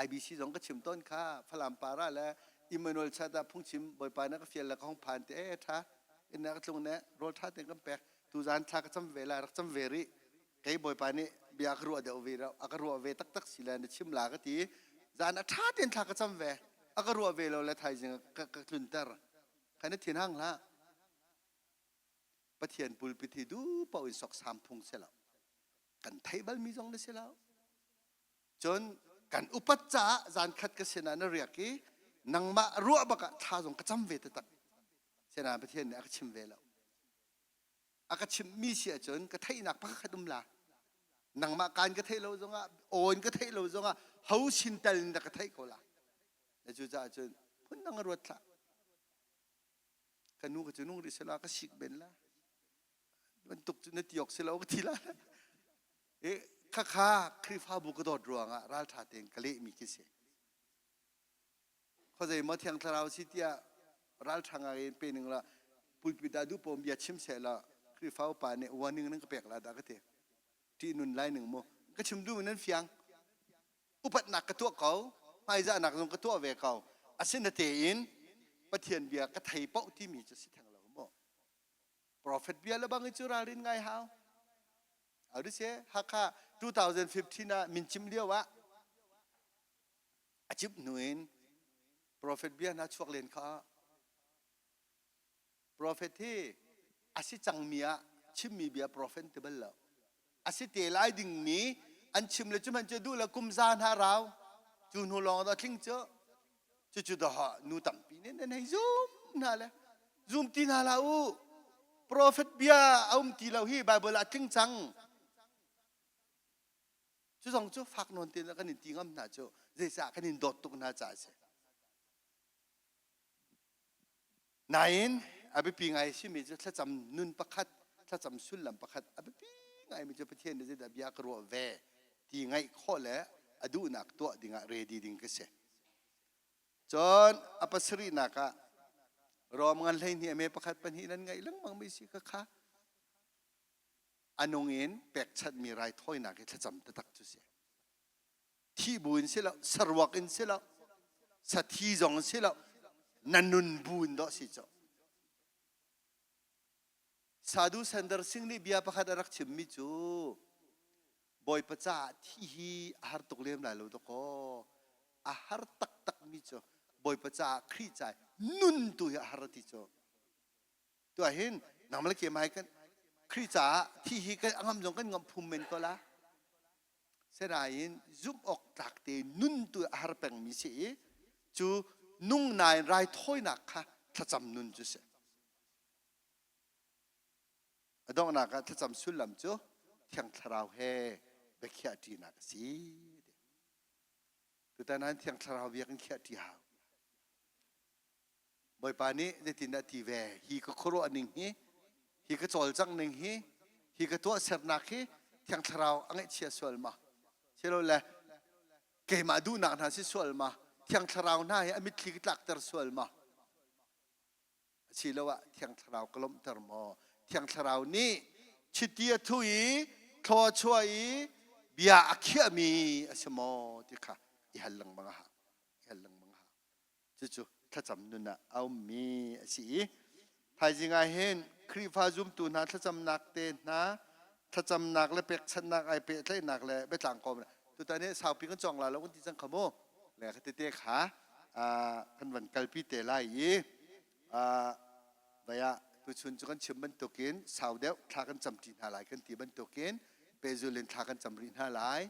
Speaker 1: IBC zong ka chim tawn kha Falam para le Emmanuel chat ah phungchim Bawipa na ka fial le ka hong phan te e tha in na ka tlung ne rawl tha ten kan pek tu zan thla ka cam ve la rak cam ve rih kei Bawipa nih bia ka ruah deuh ve a ka ruah ve taktak si le na chim la ka ti zan a tha ten thla ka cam ve a ka ruah ve lo le thaizing ka ka tlunter kha na thin hang hlah. Pathian pulpit hi duh paoh in soksam phung si lo. Kan theih balmi zong na si lo. Cun kan upat caah zan khat ka sinah na riak i nangmah ruah bak ah thla zong ka cam ve taktak. Sinain Pathian nih a ka chim ve lo. A ka chimhmi si ahcun ka theihnak pakhat um la. Nangmah kaan ka theih lo zongah, aw in ka theih lo zongah ho sin tal in dah ka theih ko la. Na cucaah cun phundang a ruat hlah. Ka nu ka cu nung rih sela ka sik ben la. Bantuk cu na ti awk si lo ka ti la. E khakha Khrihfabu ka dawt ruangah ralṭha tein ka lehmi khi si. Khuazei maw Thiang Thlarau si tiah ralṭha ngai in pe ning la pulpit ah duh pawm bia chim seh la Khrihfa upa nih warning nan ka pek la dah ka ti. Ṭih nun lai ning mu. Ka chim duhmi nan fiang. Upatnak ka tuah ko, hmaizahnak zong ka tuah ve ko. Asinatein Pathian bia ka thei paoh timi cu si theng lo mu. Prophet bia le bang i cu ralrin ngai hau. Au se Hakha 2015 ah min chim lio ah a chimh hnu in prophet bia hna chuak len kha prophet hi a si cangmi ah chimmi bia prophet ti bal lo a si te lai dingmi an chim le cu hmanh cu duh le kum za hna rau cu hnu lawng dah tling cu cucu dah nu tampi nih nan hei zum hna le zum ti hna hlah u prophet bia a um ti lo hi bible ah tling cang Cu zong cu fak nawn tein kan in ti ngam hna cu zeicah kan in dawt tuk hna caah a si. Nain a biapi ngai simi cu thlacam nun pakhat, thlacam sullam pakhat a biapi ngaimi cu Pathian nih zeidah bia ka ruah ve ti ngaih khawh le a duhnak tuah dingah ready ding ka si. Cun a pasarihnak ah Rom ngan 12 a me pakhat pahnih nan ngaih lengmang mi si kha kha a nung in pekchanhmi raithawinak hi thlacam taktak cu si. Thih bu in si lo, saruak in si lo, sathi zong in si lo, na nun bu in dawh si cu. Sadhu Sandar Singh nih bia pakhat a rak chimmi cu Bawipa caah thi hi a har tuk lem lai lo dakaw. A har taktakmi cu Bawipa caah Khrih caah nun tu hi a har a ti cu. Tu ah hin nangmah le keimah hi kan Khrih caah thi hi kan a ngam zong kan ngamh phum men ko la. Sinain zumh awk tlak te nun tu a har pengmi si i cu nung nain raithawinak kha thlacam nun cu si. A donghnak ah thlacam sullam cu Thiang Thlarau he biakhiah ṭinak a si. Tutan ah Thiang Thlarau bia kan khiah ṭi hau. Bawipa nih zeitindah ti ve? Hi ka khuaruah ning hi, hi ka cawlcangh ning hi, hi ka tuahsernak hi Thiang Thlarau a ngaihchia sual ma? Silole keimah duhnak hna si sual ma? Thiang Thlarau hna hi a mitthli ka tlakter sual ma? Asiloah Thiang Thlarau ka lawmhter maw? Thiang Thlarau nih chiti a thu i thlaw a chuah i bia a khiahmi a si maw ti kha i hal lengmang a hau. I hal lengmang a hau. Cucu thlacam nun ah a ummi a si i thaizing ah hin Khrihfa zumtu hna thlacamnak te hna thlacamnak le pekchanhnak ai pehtlaihnak le biatlang kawm tutan hi saupi kan cawng lai lo kan ti cang kha mu le kha tete kha kan van kalpi te lai i vai ah tuchun cu kan chim bantukin sau deuh thla kan cam ṭi hna lai kan ti bantukin pehzul in thla kan cam rih hna lai.